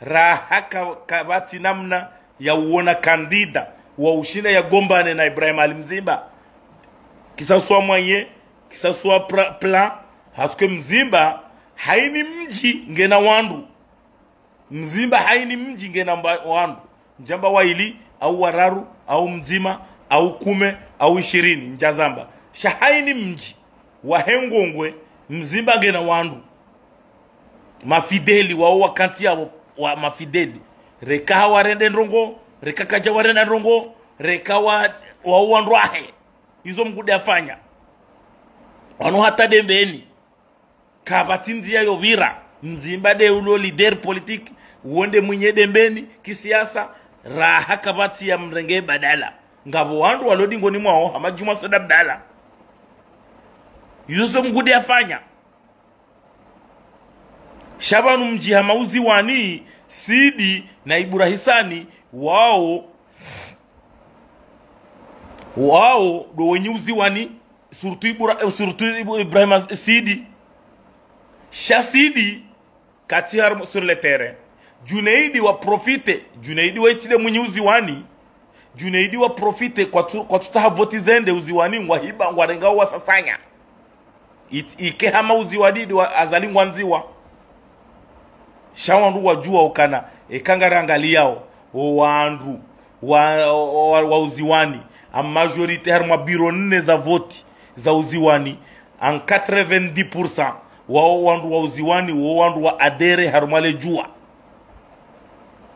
Raha ka, kapvatsi namna ya uona kandida wa ushinda ya gombane na Ibrahim Ali Mzimba. Kisaswa mwaye, kisaswa pra-, plan, haske Mzimba, haini mdji ngena wandru. Mzimba haini mdji ngena mba-, wandru. Ndjamba waili, au wararu, au mdzima, au kume, au ishirini, ndjazamba. Sha haini mdji, wahe Ngongwe, Mzimba ngena wandru. Mafideli, wao wakantsi yapvo, wa mafideli. Reka hawarende ndrongo, reka kadja warenda ndrongo, reka wa, wao wandru wahe. Izo Mgude afanya. Wanu hata Dembeni. Kapvatsi ndzia yo pvira. Mzimba nde ulo leader politique. Wo nde mwinyi Dembeni, kisiasa. Raha kapvatsi ya mrenge badala. Ngapvo wandru walo dingoni mwao, hama Djumwa Said Abdallah. Izo Mgude afanya. Sha pvanu mdji hama Uziwani, Sidi na Ibura Hisani, wao, wao, ndo wenyi Uziwani, surtout Ibura, eh, surtout Ibu-, Ibrahima Sidi. Sha Sidi, katsi harumwa sur le terrain. Junaidi wa profite, Junaidi wa itsi nde mwinyi Uziwani, Junaidi wa profite kwatsu-, kwatsutaha voti zende Uziwani ngwahiba ngwarenga wasasanya. It-, ike hama Uziwani ndi wa Azali ngwandziwa. Sha wandru wadjua ukana, eka ngarangaliyao, o wandru, wa, wa, wa, wa Uziwani, a majorité harumwa biro nne za voti za Uziwani, en quatre-vingt-dix pour cent, wao wandru wa Uziwani, wo wandru wa adhérer harumwa le djua.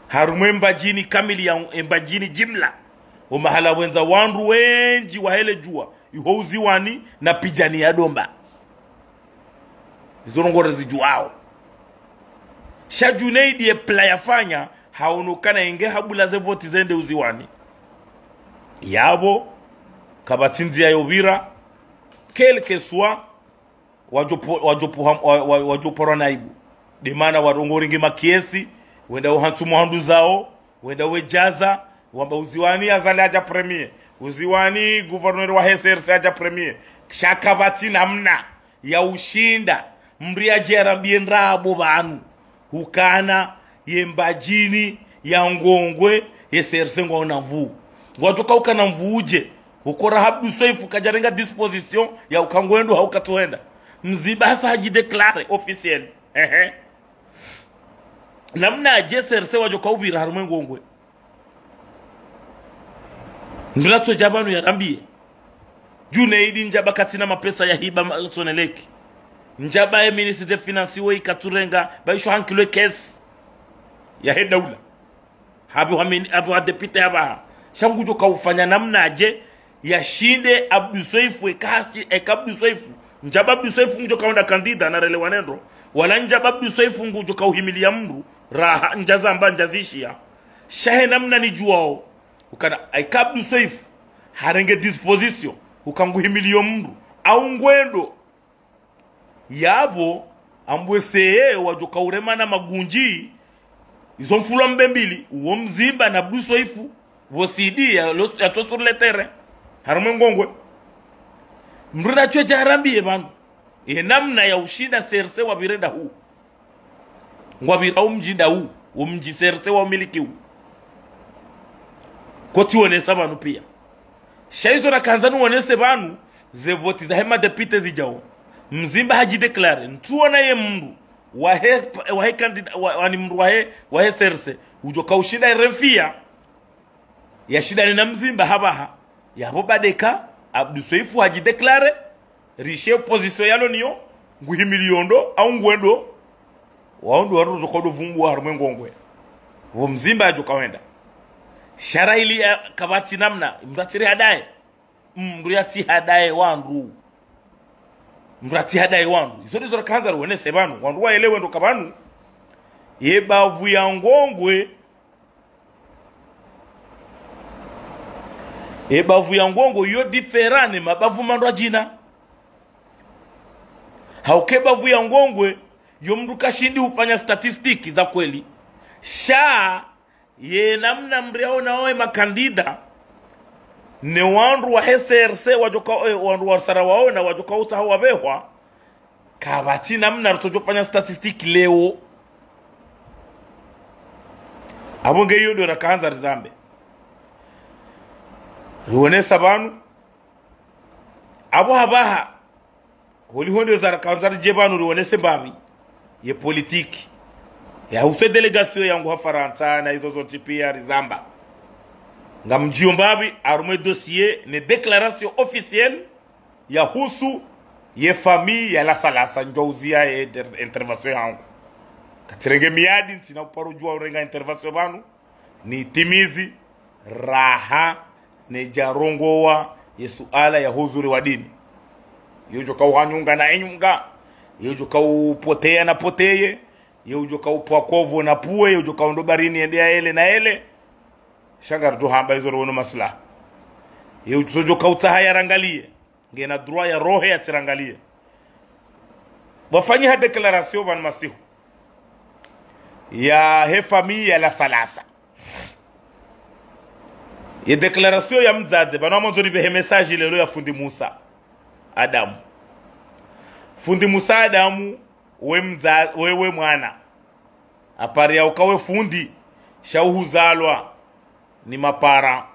Harumwa e Mbadjini kamili ya, e Mbadjini jimla. O mahala wendza wandru wendji wahe le djua, iho Uziwani na Pidjani ya Domba. Izo ndrongo rezidjuao. Sha Junaidi ye plan yafanya, haonokana inge habula ze voti zende Uziwani. Yapvo, kapvatsi ndzia yo pvira, quel que soit, wadjopo-, wadjopo-, wa-, wa-, wadjoporwa na aibu. Ndemana warongo ringi makiesi, wenda uhantsu mwahandu zao, wenda wedjaza, wamba Uziwani Azali hadja premier. Uziwani gouverneur wa C R C hadja premier. Sha kapvatsi namna ya ushinda. Mndru yadje yarambiye ndrabo pvanu. Ukana ye Mbadjini, ya Ngongwe, ye C R C ngwaona nvuu. Ngwadjoka ukana nvuu udje. Ukora Abdu Soifu kadjarenga disposition ya uka ngwendo hau katsoenda. Mzimba hasa hadji déclarer officiel. Ehe. Namnadje C R C wadjoka upvira harumwa e Ngongwe. Nduna tso dja pvanu yarambiye. Junaidi ndjaba katsina mapesa yahiba ma-, Sonelec. Ndjaba ye ministre des finances wo ikatsurenga, ba isho hankilwe caisse yahe daula. Hapvo wa mini-, hapvo wa député yapvaha. Sha ngudjoka ufanya namnadje, yashinde Abdu Soifu, eka hashi-, eka Abdu Soifu. Ndjaba Abdu Soifu ngudjoka wenda candidat na relewane ndro. Wala ndjaba Abdu Soifu ngudjoka uhimiliya mndru, raha, ndjazamba, ndjazishiya. Sha he namna nidjuwao. Ukana, eka Abdu Soifu, harenge disposition, uka nguhimiliyo mndru. Au ngwendo. Yapvo, ambwe seye, wadjoka uremana magundji, izo mfulwa mbe mbili, uwo Mzimba na Abdu Soifu, pvo Sidi ya lo-, yatso sur le terrain. Harumwa e Ngongwe. Mndru natso dja harambiye pvanu. Ye namna ya ushinda C R C wapvire ndahu. Ngwapvira umdji ndahu. Wo mdji C R C waumilikiwo. Kotsi wonesa pvanu piya. Sha izo nakandza niwonese pvanu, ze voti zahe madepite zidjao. Mzimba hadjidéclaré, ntsuwona ye mndru wahe, wahe kandida, wa, wani mndru wahe, wahe C R C, udjo kaushinda ye renfiya, yashindane na Mzimba hapvaha. Yapvo badeka, Abdu Soifu hadjidéclaré, rishe opposition yalo niyo, nguhimiliyo ndo, au ngwendo, wao ndo wandru wadjo kaudjo vumbuwa harumwa e ngongwe. Pvo Mzimba yadjo kawenda. Sha raili ya kapvatsi namna, mndru yatsiri hadaye. Mndru yatsi hadaye wandru. Mndru yatsi hadaye wandru. Izo ndizo rakandza riwonese pvanu. Wandru waelewe ndo ka pvanu. Ye bavu ya ngongwe. Ye bavu ya ngongwe yo différent ne mabavu mandrwadjina. Hauka e bavu ya ngongwe, yo mndru kashindi hufanya statistique za kweli. Sha, ye namna mndru yaona wawe makandida, ne wandru wahe C R C wadjo ka, eh, wandru wa sara waona wadjo kautsaha wapvehwa, kapvatsi namna rutsodjo fanya statistique leo. Apvo nge iyo ndo rakandza rizambe. Riwonesa pvanu. Apvo hapvaha. Holiho ndo zarakandza ridje pvanu riwonese mbapvi ye politique yahusu e délégation yangu ha Farantsa na izo zontsi piya rizamba. Ngamdjiyo mbapvi harumwa e dossier ne déclaration officielle yahusu ye famille ya Lasalasa ndjo uziya ye inter-, intervention yangu. Katsirenge miadi, ntsina uparo djuwa urenga intervention pvanu. Nitimizi, raha, nedjarongowa ye suala ya huzuri wa dini. Yo djo kauhanyunga na enyunga, yo djo kaupoteya na poteye, yo djo kaupva kovu na pvuwe, yo djo kaundo baharini yende yaele na ele. Sha ngaridjo hamba izo riwono maslaha. Yo djo kautsaha yarangaliye. Ngena droit ya rohe yatsirangaliye. Pvwafanyiha déclaration pvanu masihu yahe famille ya Lasalasa. Ye déclaration ya mdzadze, pvanu ngamwandzo nipvehe message leo ya fundi Musa Adamu. Fundi Musa Adamu, we mdza-, we, we mwana. Apare ya uka we fundi, sha uhuzalwa ni mapara.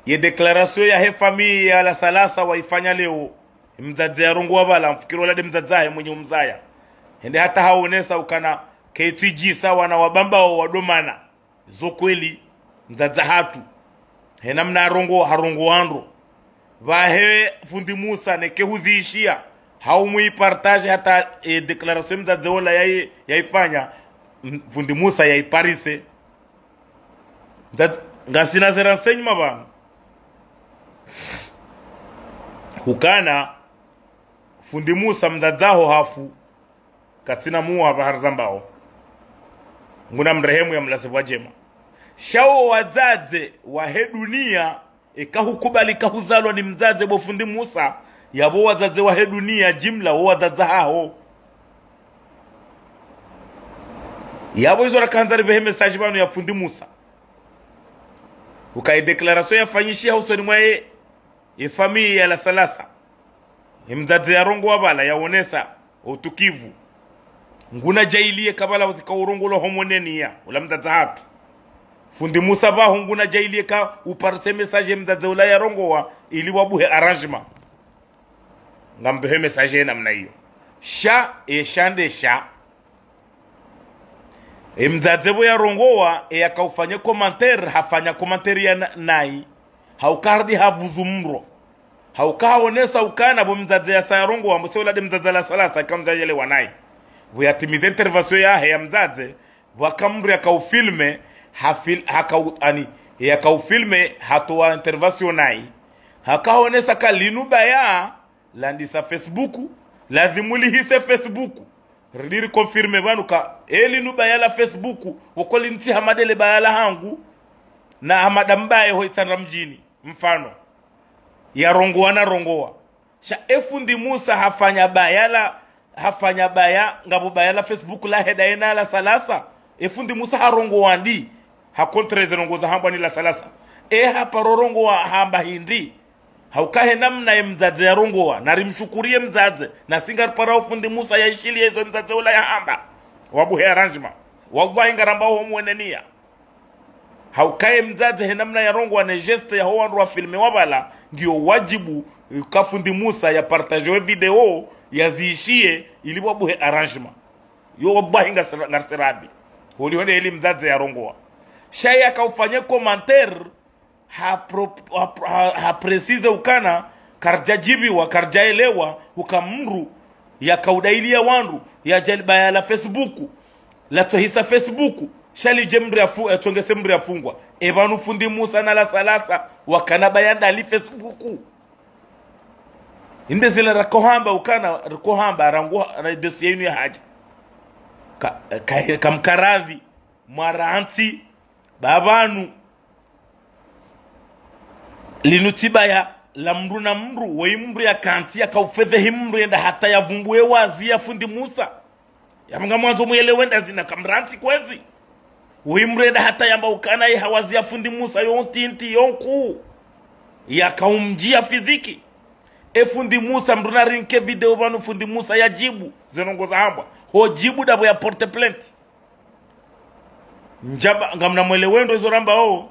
Ye déclaration yahe famille ya Lasalasa waifanya leo. Mdzadze yarongowa pvala, mfikiri ola nde mdzadze wahe mwenye umzaya. Hende hata haonesa ukana ketsi djisa wana wa Bambao wadomana. Zo kweli, mdzadze hatru. He namna harongowa, harongowa ndro. Pvahe fundi Musa neke huziishiya, hau mwipartage hata, e, déclaration mdzadze ola yayi-, yayifanya, m-, fundi Musa yayiparise. Mdzadze, ngasina ze renseignements pvanu. Hukana, fundi Musa mdzadze haho hafu, katsina muwa pvahari zambao. Nguna mrehemu yamlaze pvwa djema. Sha wo wadzadze wahe duniya, eka hukubali ka huzalwa ni mdzadze bo fundi Musa, yapvo wadzadze wahe duniya jimla wo wadzadze haho. Yapvo izo rakandza ripvehe message pvanu ya fundi Musa. Uka ye déclaration yafanyishiha usoni mwaye ye famille ya Lasalasa. Ye mdzadze yarongowa pvala yaonesa utukivu. Nguna djailiye ka pvala uzika urongolwa ho moneni ya, ula mdzadze hatru. Fundi Musa pvaho nguna djailiye ka uparise message ye mdzadze ula yarongowa ili wabuhe arrangement. Ngampvehe message ye namna iyo. Sha, e sha nde sha. E mdzadze pvo yarongowa, e yakaufanya commentaire, hafanya commentaire ya na-, nayi. Hauka harudi havuzu mro. Hauka haonesa ukana pvo mdzadze yasa yarongowa, mbo se ula nde mdzadze Lasalasa, kamdjayelewa nayi. Pvo yatimize intervention yahe ya mdzadze, pvwaka mndru yakaufilme, hafil-, hakau-, ani, yakaufilme, hatowa intervention nayi. Haka haonesa ka linu baya, landisa Facebook, lazimu lihise Facebook. Ridi riconfirme pvanu ka, e linu baya la Facebook, woko lintsi hama ndele baya lahangu, na hama nda mbaye ho Itsandra mdjini, mfano. Yarongowa narongowa. Sha e fundi Musa hafanya baya la, hafanya baya, ngapvo baya la Facebook lahe ndaye na Lasalasa. E fundi Musa harongowa ndi, ha contre ze ndrongoo zahambwa ni Lasalasa. E haparo rongowa hamba hindri. Hauka he namna ye mdzadze yarongowa, narimshukuriye mdzadze, nasi ngariparao fundi Musa yaishiliye izo mdzadze ula yahamba. Wabuhe arrangement. Wallahi ngaramba ho mwenenia. Hauka ye mdzadze he namna yarongowa ne geste yaho wandru wa filme wapvala, ngiyo wajibu, eh, ka fundi Musa ya partagewe video, yaziishiye, ili wabuhe arrangement. Yo wallahi ngasira-, ngarisirabi. Holiho nde heli mdzadze yarongowa. Sha yakaufanye commentaire, ha pro-, ha, ha, ha préciser ukana, karidjajibiwa, karidjaelewa, uka mndru, yakaudailiya wandru, yadjalibaya la Facebook, latsohisa Facebook, sha lidje mndru yafu-, yatsongese mndru yafungwa. Epvanu fundi Musa na Lasalasa, wakana baya ndali Facebook. Inde zila rakohamba ukana, rakohamba, rangu, ra dossier inu yahadja. Ka, ka, kamkaradhi, mwarantsi, ba pvanu. Linu tsi baya la mndru na mndru, woyi mndru yakantsi yakaufedhehi mndru yenda hata yavumbuwe wazi ya fundi Musa. Yamnga mwandzo muyelewe nda zina kamrantsi kwezi. Woyi mndru yenda hata yamba ukana ye hawazi ya fundi Musa yo ntinti yo nkuu. Yakaumdjiya fiziki. E fundi Musa mndru narinke video pvanu fundi Musa yajibu. Ze ndrongo zahambwa. Hojibu ndapvo ya porte plainte. Ndjamba, ngamna mwelewe ndro izo rambao.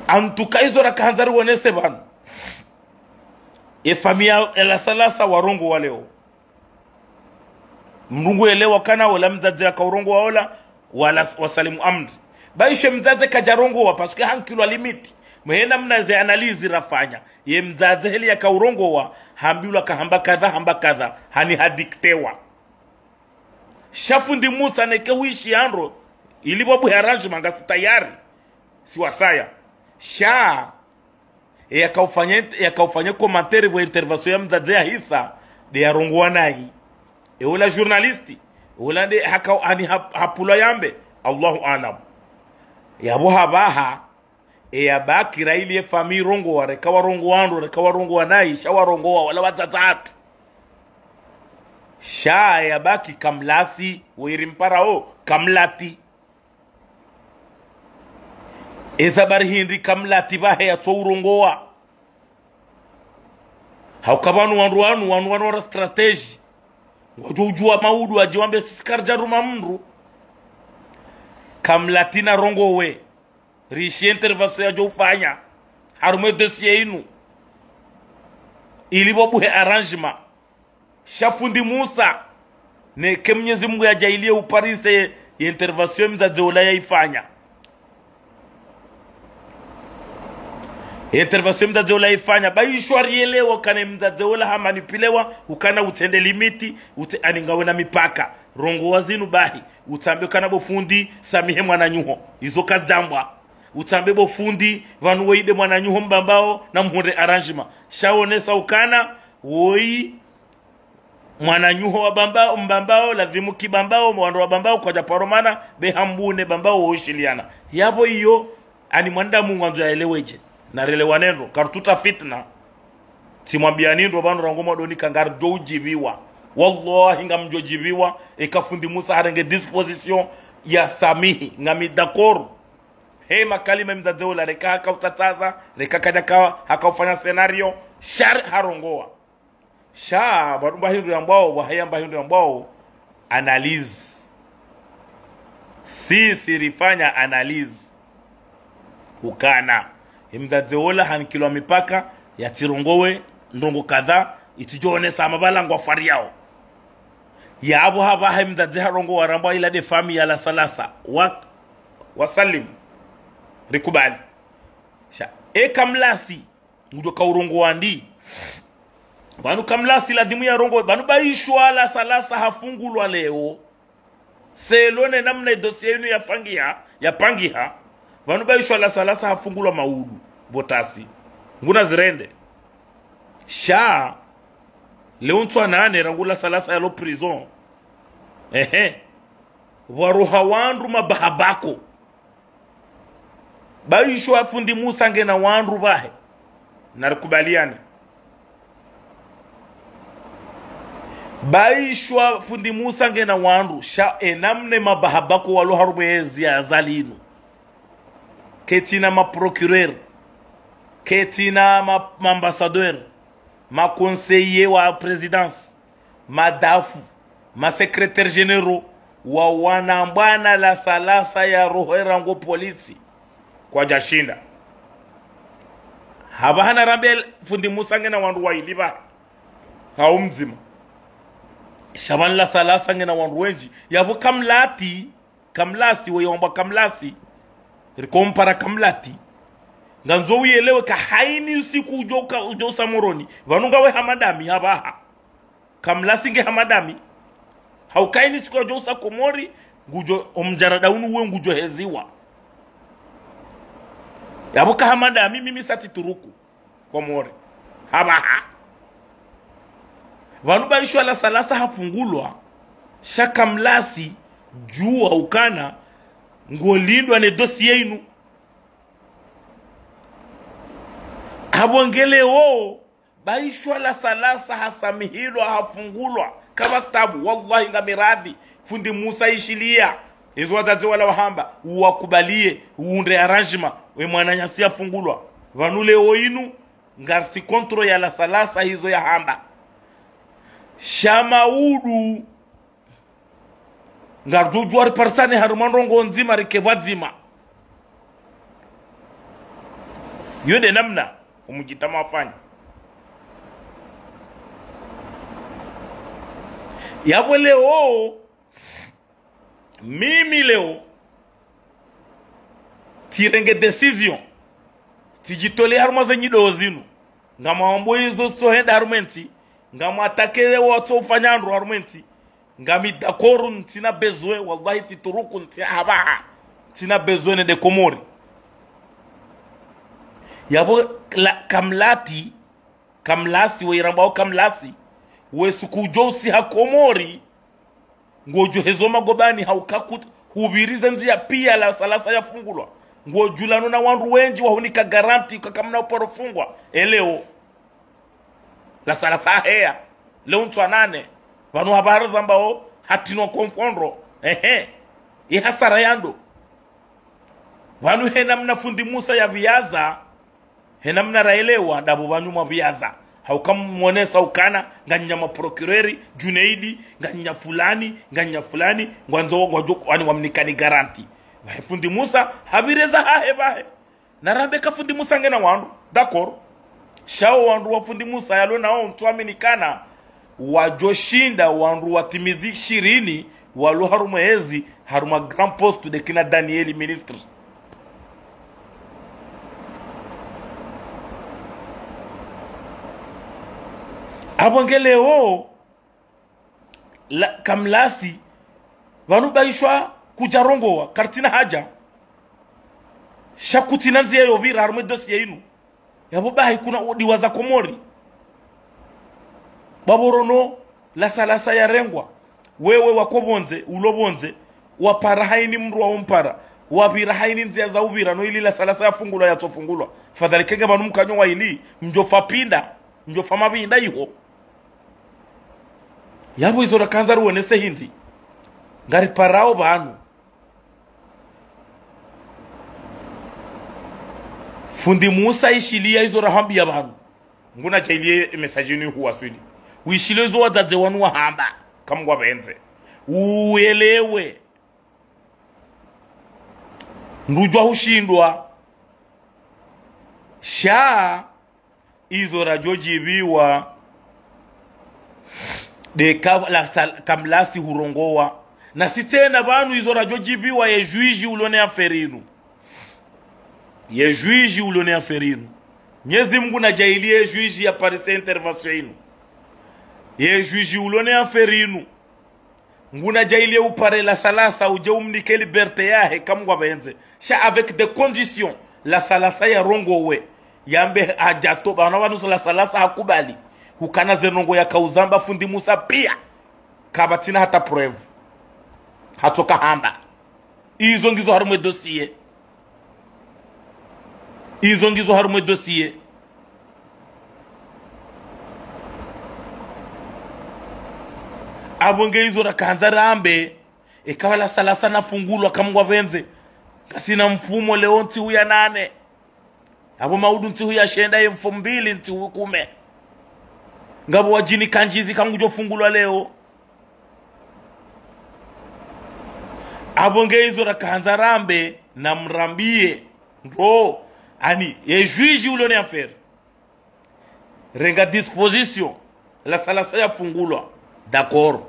En tout cas izo rakahandza riwonese pvanu. E famille ya Lasalasa warongowa leo. Mndru nguelewa kana ola mdzadze yakaurongowa ola, wala, wasalimu amri. Ba ishe mdzadze kadjarongowa, parce que hankilwa limite. Mwe he namna ze analyse rafanya. Ye mdzadze heli yakaurongowa, hambilwa kahamba kadha, hamba kadha, hani hadiktewa. Sha fundi Musa neke huishi yandro, ili wabuhe arrangement ngasi tayari. Si wasaya. Sha, e yakaufanye, yakaufanye commentaire pvo intervention ya mdzadze yahisa, nde yarongowa nayi. E ola journaliste, e ola nde haka, hani hap-, hapvulwa yambe, Allahu aalam. Yapvo hapvaha, e yabaki ra ili ye famille irongowa, reka warongowa ndro, reka warongowa nayi, sha warongowa, wala wadzadze hatru. Sha e yabaki kamlasi, woyi rimparao, kamlati. Eza bari hindri kamlati pvahe yatsourongowa. Hauka pvanu wandru wanu, wanu wanu wara stratégie. Ngwadjo udjuwa maudu wadjiwambe sisi karidjaruma mndru. Kamlati narongowe. Rishi intervention yadjo ufanya. Harumwa e dossier inu. Ili wabuhe arrangement. Sha fundi Musa, neke Mwenyezi Mungu yadjaaliye uparise ye intervention mdzadze ola yaifanya. Ye intervention mdzadze ola yaifanya, ba isho arielewa ukana mdzadze ola hamanipulewa, ukana utsende limite, utse-, ani ngawe na mipaka. Rongowa zinu bahi, utsambe ukana bo fundi, samihe mwananyaho. Izo kazambwa. Utsambe bo fundi, pvanu woyi nde mwananyaho mbambao, na mhundre arrangement. Sha wonesa ukana, woyi, mwananyaho wa Bambao, Mbambao, ladhimu ki Bambao, wandru wa Bambao, kwadja paro mana, be hambune Bambao woshiliana. Yapvo iyo, ani mwanadamu ngwandzo yaelewedje. Narelewane ndro, karutsuta fitna. Tsimwambiyani ndro pvanu rangu mwadoni ka ngaridjo udjibiwa. Wallahi ngamdjo djibiwa, eka fundi Musa harenge disposition ya samihi, ngami d'accord. He makalima mdzadze ola, reka haka utsatsaza, reka kadja ka, haka ufanya scénario, sha harongowa. Sha, pvanu mba hindru yambwao, pvahaya mba hindru yambwao, analyse. Sisi rifanya analyse. Ukana. Ye mdzadze ola hanikilwa mipaka, yatsirongowe, ndrongo kadha, itsidjo onesa hama pvala ngwafariyao. Yapvo hapvaha ye mdzadze harongowa rambwa ila nde famille ya Lasalasa. Wa, wasalimu. Rikubali. Sha, e kamlasi, ngudjo kaurongowa ndi. Pvanu kamlasi ladhimu yarongowe, pvanu ba isho Lasalasa hafungulwa leo. Selon ne namna e dossier inu yafangiha, yapangiha. Pvanu ba isho Lasalasa hafungulwa maudu, botasi. Nguna zirende. Sha, leo ntswa nane rangu Lasalasa yalo prison. Ehe. Pvaroha wandru mabahabako. Ba isho fundi Musa ngena wandru pvahe. Narikubaliane. Ba isho fundi Musa ngena wandru, sha e namna mabahabako walo harumwa ezi ya Azali inu. Ketsina ma procureur, ketsina ma, ma ambassadeur, ma conseiller wa présidence, madafu, ma secrétaires généraux, wawana mbwana Lasalasa yarohera ngo polisi. Kwadjashinda. Hapvaha narambe fundi Musa ngena wandru wayili pvahe. Hau mdzima. Sha pvanu Lasalasa ngena wandru wendji. Yapvo Kamlati, Kamlasi, weye wambwa Kamlasi. Rikompara Kamlati. Ngandzo uyelewe ka haini usiku udjo ka, udjo usa Moroni. Pvanu ngawe ha madami, hapvaha. Kamlasi nge ha madami. Hauka haini siku yadjo usa Komori, ngudjo, omdjarada unu uwe ngudjo heziwa. Yapvo ka ha madami, mimi sa tsituruku Komori. Hapvaha. Pvanu pvahishwa Lasalasa hafungulwa, sha Kamlasi djuwa ukana, ngolindwa ne dossier inu. Hapvo ngele wo, pvahishwa Lasalasa hasamihilwa, hafungulwa. Kapvastabu, wallahi ngamiradhi. Fundi Musa ishiliya. Ezo wadzadze wala wahamba, uwakubaliye, uunde arrangement, we mwananyasi yafungulwa. Pvanu leo inu, ngarisi contre ya Lasalasa hizo yahamba. Sha maudu, ngardjudjuwa riparisane harumwa ndrongoo ndzima rike pvwadzima. Yo nde namna omudjitama wafanya. Yapvo leo, mimi leo, tsirenge décision. Tsidjitole harumwa ze nyido zinu. Ngamwambo izo zitsohenda harumwa entsi. Ngamwatake watso ufanya ndro harumwa entsi. Ngami d'accord, ntsina besoin, wallahi tsituruku, ntsi hapvaha. Ntsina besoin ne de Komori. Yapvo la, Kamlati, Kamlasi, we irambwao Kamlasi, we suku udjo usiha Komori, ngodjo hezo magobani hauka kut-, hupvirize ndziya piya Lasalasa yafungulwa. Ngodjulano na wandru wendji wahunika garanti uka kamna uparo fungwa. Eleo. Lasalasa heya. Leo ntswa nane. Pvanu hapvara zambao hatinwa konfondro. Ehe. Ihasara yando. Pvanu hena mna fundi Musa yapviyaza. Hena mna raelewa, ndapvo pvanu mwapviyaza. Hauka mwonesa ukana, nganyi na maprocureur, Junaidi, nganyi na fulani, nganyi na fulani, ngwandzo, ngwadjo, wani wamnikani garanti. Pvahe fundi Musa, hapvireza hahe pvahe. Narambe ka fundi Musa ngena wandru, d'accord. Sha wo wandru wa fundi Musa yalo nao ntswaminikana, wadjoshinda wandru watimizi shirini, walo harumwa ezi, harumwa grand poste de kina Daniel ministre. Apvo nge leo, la, Kamlasi, pvanu pvahishwa kudjarongowa, karitsina haja. Sha kutsina ndziya yopvira harumwa e dossier inu. Yapvo bahi kuna udiwaza Komori. Pvapvo rono Lasalasa yarengwa. Wewe wako pvondze, ulo pvondze, wapara haini mndru wa umpara, wapvira haini ndziya za upvira, no ili Lasalasa yafungulwa, yatsofungulwa. Fadhali kenge pvanu mkanyo wa ili, mdjofa pinda, mdjofa mapvinda iho. Yapvo izo rakandza ruonese hindri. Ngariparao pvanu. Fundi Musa ishiliya izo rahambiya pvanu. Nguna djailiye message inu ihuwaswili. Wishiliye izo wadzadze wanu wahamba. Kamngwa pvendze. Uelewe. Ndudjwa hushindwa. Sha izo radjodjiviwa, de ka, la, sa, Kamlasi hurongowa. Na si tsena pvanu izo radjodjiviwa ye juge ulo ne affaire inu. Ye juge ulo ne affaire inu. Mnyezi Mungu nadjailiye ye juge yaparise intervention inu. Ye juge ulo ne affaire inu. Nguna djailiye upare Lasalasa udje umnike liberté yahe kamngwa pvendze. Sha avec des conditions. Lasalasa yarongowe. Yambe hadja to, pvanu pvanu Lasalasa hakubali. Hukana ze ndrongoo yakauzamba fundi Musa piya. Kapvatsina hata preuve. Hatsoka hamba. Izo ngizo harumwa e dossier. Izo ngizo harumwa e dossier. Apvo nge izo rakandza rambe, eka Lasalasa nafungulwa kamngwa pvendze. Ngasina mfumo leo ntsihu ya nane. Apvo maudu ntsihu ya shenda ye mfo mbili ntsihu kume. Ngapvo wadjini kandjizi kangudjofungulwa leo. Apvo nge izo rakahandza rambe, na mrambiye. Ndo, ani, ye juge ulio ne affaire. Renga disposition, Lasalasa yafungulwa. D'accord.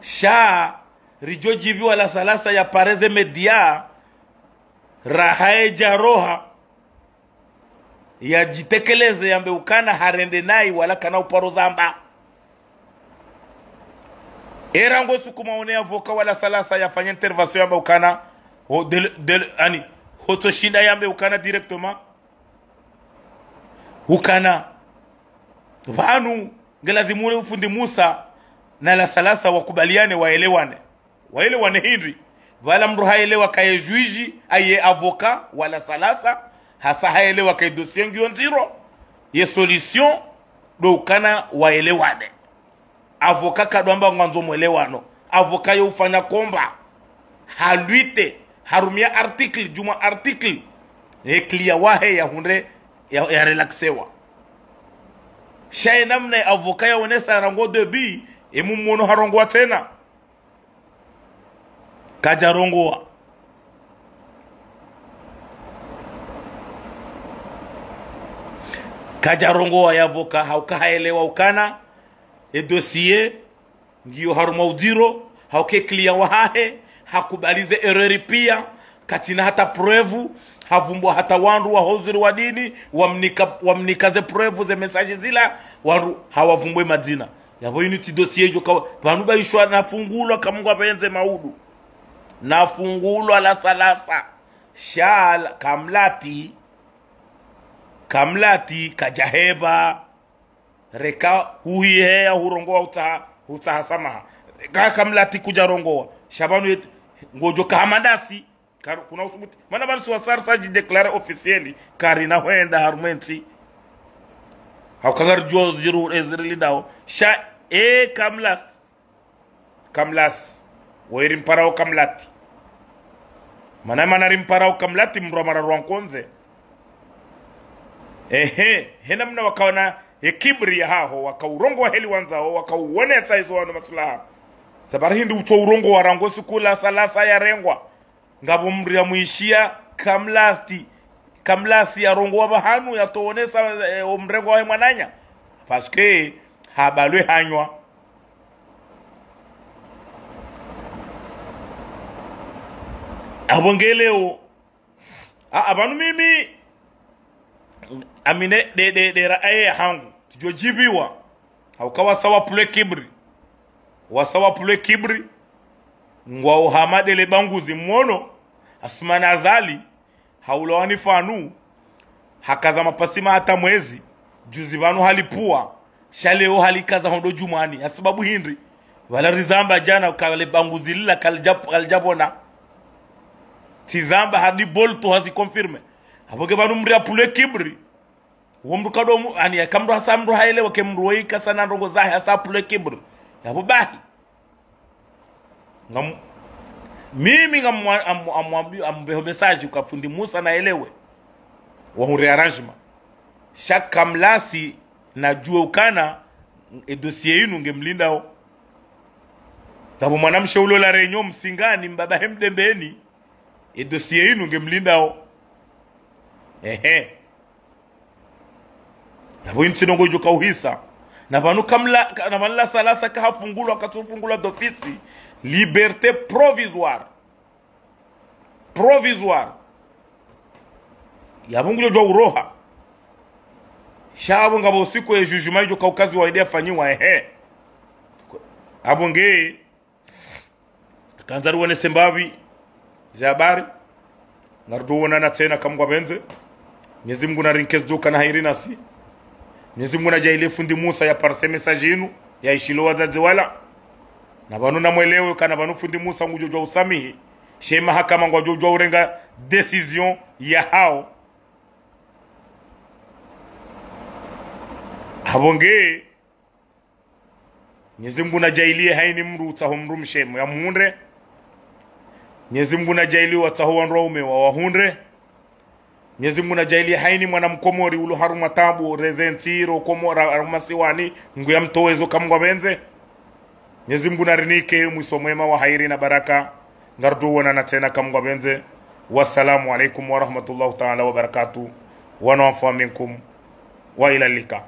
Sha, ridjo djiviwa Lasalasa ya pareze média, raha yedja roha, yadjitekeleze yambe ukana harende nayi wala kana uparo zamba. Era ngo suku maone avocat wa Lasalasa yafanya intervention yambe ukana, ho, de, de, ani, hotso shinda yambe ukana directement. Ukana. Pvanu, nge lazimu ule fundi Musa na Lasalasa wakubaliane waelewane. Waelewane hindri. Pvala mndru haelewa kaye juge, aye avocat, wa Lasalasa, hasa haelewa kaye dossier ngiyo ndziro, ye solution, ndo ukana waelewane. Avocat kadjwamba ngwandzo mwelewano. Avocat yo ufanya combat. Ha lutter, harumia article, djumwa article. Ye client wahe yahundre, ya, ya relaxewa. Sha ye namna ye avocat yaonesa rangu début, ye mumwono harongowa tsena. Kadjarongowa. Kadjarongowa ye avocat, hauka haelewa ukana, ye dossier, ngiyo harumwa udziro, hauka ye client wahahe, hakubali ze erreur pia, katsina hata preuve, havumbwa hata wandru wa hoziri wa dini, wamnika, wamnika ze preuve ze message zila, wandru hawavumbwe madzina. Yapvo inu tsi dossier djo kawa, pvanu ba ishwa nafungulwa kamngwa pvenze maudu. Nafungulwa Lasalasa. Sha la, kamlati, kamlati, kadjaheba. Reka huhiheya hurongowa utsaha, utsaha samaha. Reka kamlati kudjarongowa. Sha pvanu yet-, ngodjo kahamandasi. Kar-, kuna usubuti. Mana pvanu si wasarisa dji déclarer officiel. Karina hwenda harumwa entsi. Hauka ngaridjuwa zidjiru eziri lidao. Sha, e, kamlas. Kamlas. Woyi rimparao kamlati. Mana, mana rimparao kamlati mndru wa mararu wa nkondze. Ehe, he namna wakaona ye kibri yahaho, wakaurongowa heli wandzao, wakauonesa izo wanu masulaha. Sababu hindri utso urongowa rangu suku Lasalasa yarengwa. Ngapvo mndru yamwishiya kamlati, kamlasi yarongowa pvahanu yatsoonesa, eh, omrengo wahe mwananya. Parce que habalwe hanywa. Apvo nge leo. A, apvanu mimi. Amine de, de, de ra aye hangu. Tsidjo djiviwa. Hauka wasa wa pvule kibri. Wasa wa pvule kibri. Ngwao hama de le banguzi mwono. Asumani Azali. Haulawa ni fanu, hakaza mapasi ma hata mwezi, juzi pvanu halipvuwa, sha leo halikaza hondro djumwani, ya sababu hindri. Pvala rizamba djana, kale banguzi lila, kalidja-, kalidjapvona. Tsi zamba hadi Bolto hazi confirmer. Apvo nge pvanu mndru ya pvule kibri. Wo mndru kadomu, ani, ya kamndru hasa mndru haelewa ke mndru woyi kasina ndrongo zahe hasa pvule kibri. Yapvo bahi. Ngam-, mimi ngam-, am-, am-, amwambi-, ambeho message uka fundi Musa naelewe. Wahure arrangement. Sha kamlasi nadjuwe ukana, e dossier inu ngemlindao. Ngapvo mwanamshe ulola renyo msingani mbaba he mdembeni. E dossier inu ngemlindao. Ehe. Yapvo intsi ndrongo idjo kauhisa. Na pvanu kamla, ka-, na pvanu Lasalasa kahafungulwa, katsufungulwa d'office. Liberté provisoire. Provisoire. Yapvo ngudjo djuwa uroha. Sha apvo ngapvo usiku ye jugement idjo kaukaziwa ide yafanyiwa, ehe. Apvo nge Kandza ruwonese mbapvi ze habari. Ngarudjo wonana tsena kamngwa pvendze. Mwenyezi Mungu narinike zidjo kana hairi nasi. Mwenyezi Mungu nadjaaliye fundi Musa yaparise message inu, yaishiliye wadzadze wala. Na pvanu namwelewe kana pvanu fundi Musa ngudjo djuwa usamihi. She mahakama ngwadjo djuwa urenga décision yahao. Apvo nge Mwenyezi Mungu nadjaaliye haini mndru utsaho mndru mshe yamuhundre. Mwenyezi Mungu nadjaaliye watsaho wandru waume wawahundre. Mwenyezi Mungu nadjaaliye haini mwana mkomori ulo harumwa tabu, rezentsi, ro Komori, harumwa masiwani, Mngu yamtowe zo kamngwa pvendze. Mwenyezi Mungu narinike mwiso mwema wa hairi na baraka. Ngarudjo wonana tsena eka Mngu yapvendze. Wassalamu alaikum warahmatullahi taala wabarakatuh. Wa anfa'u minkum. Wa ila lika.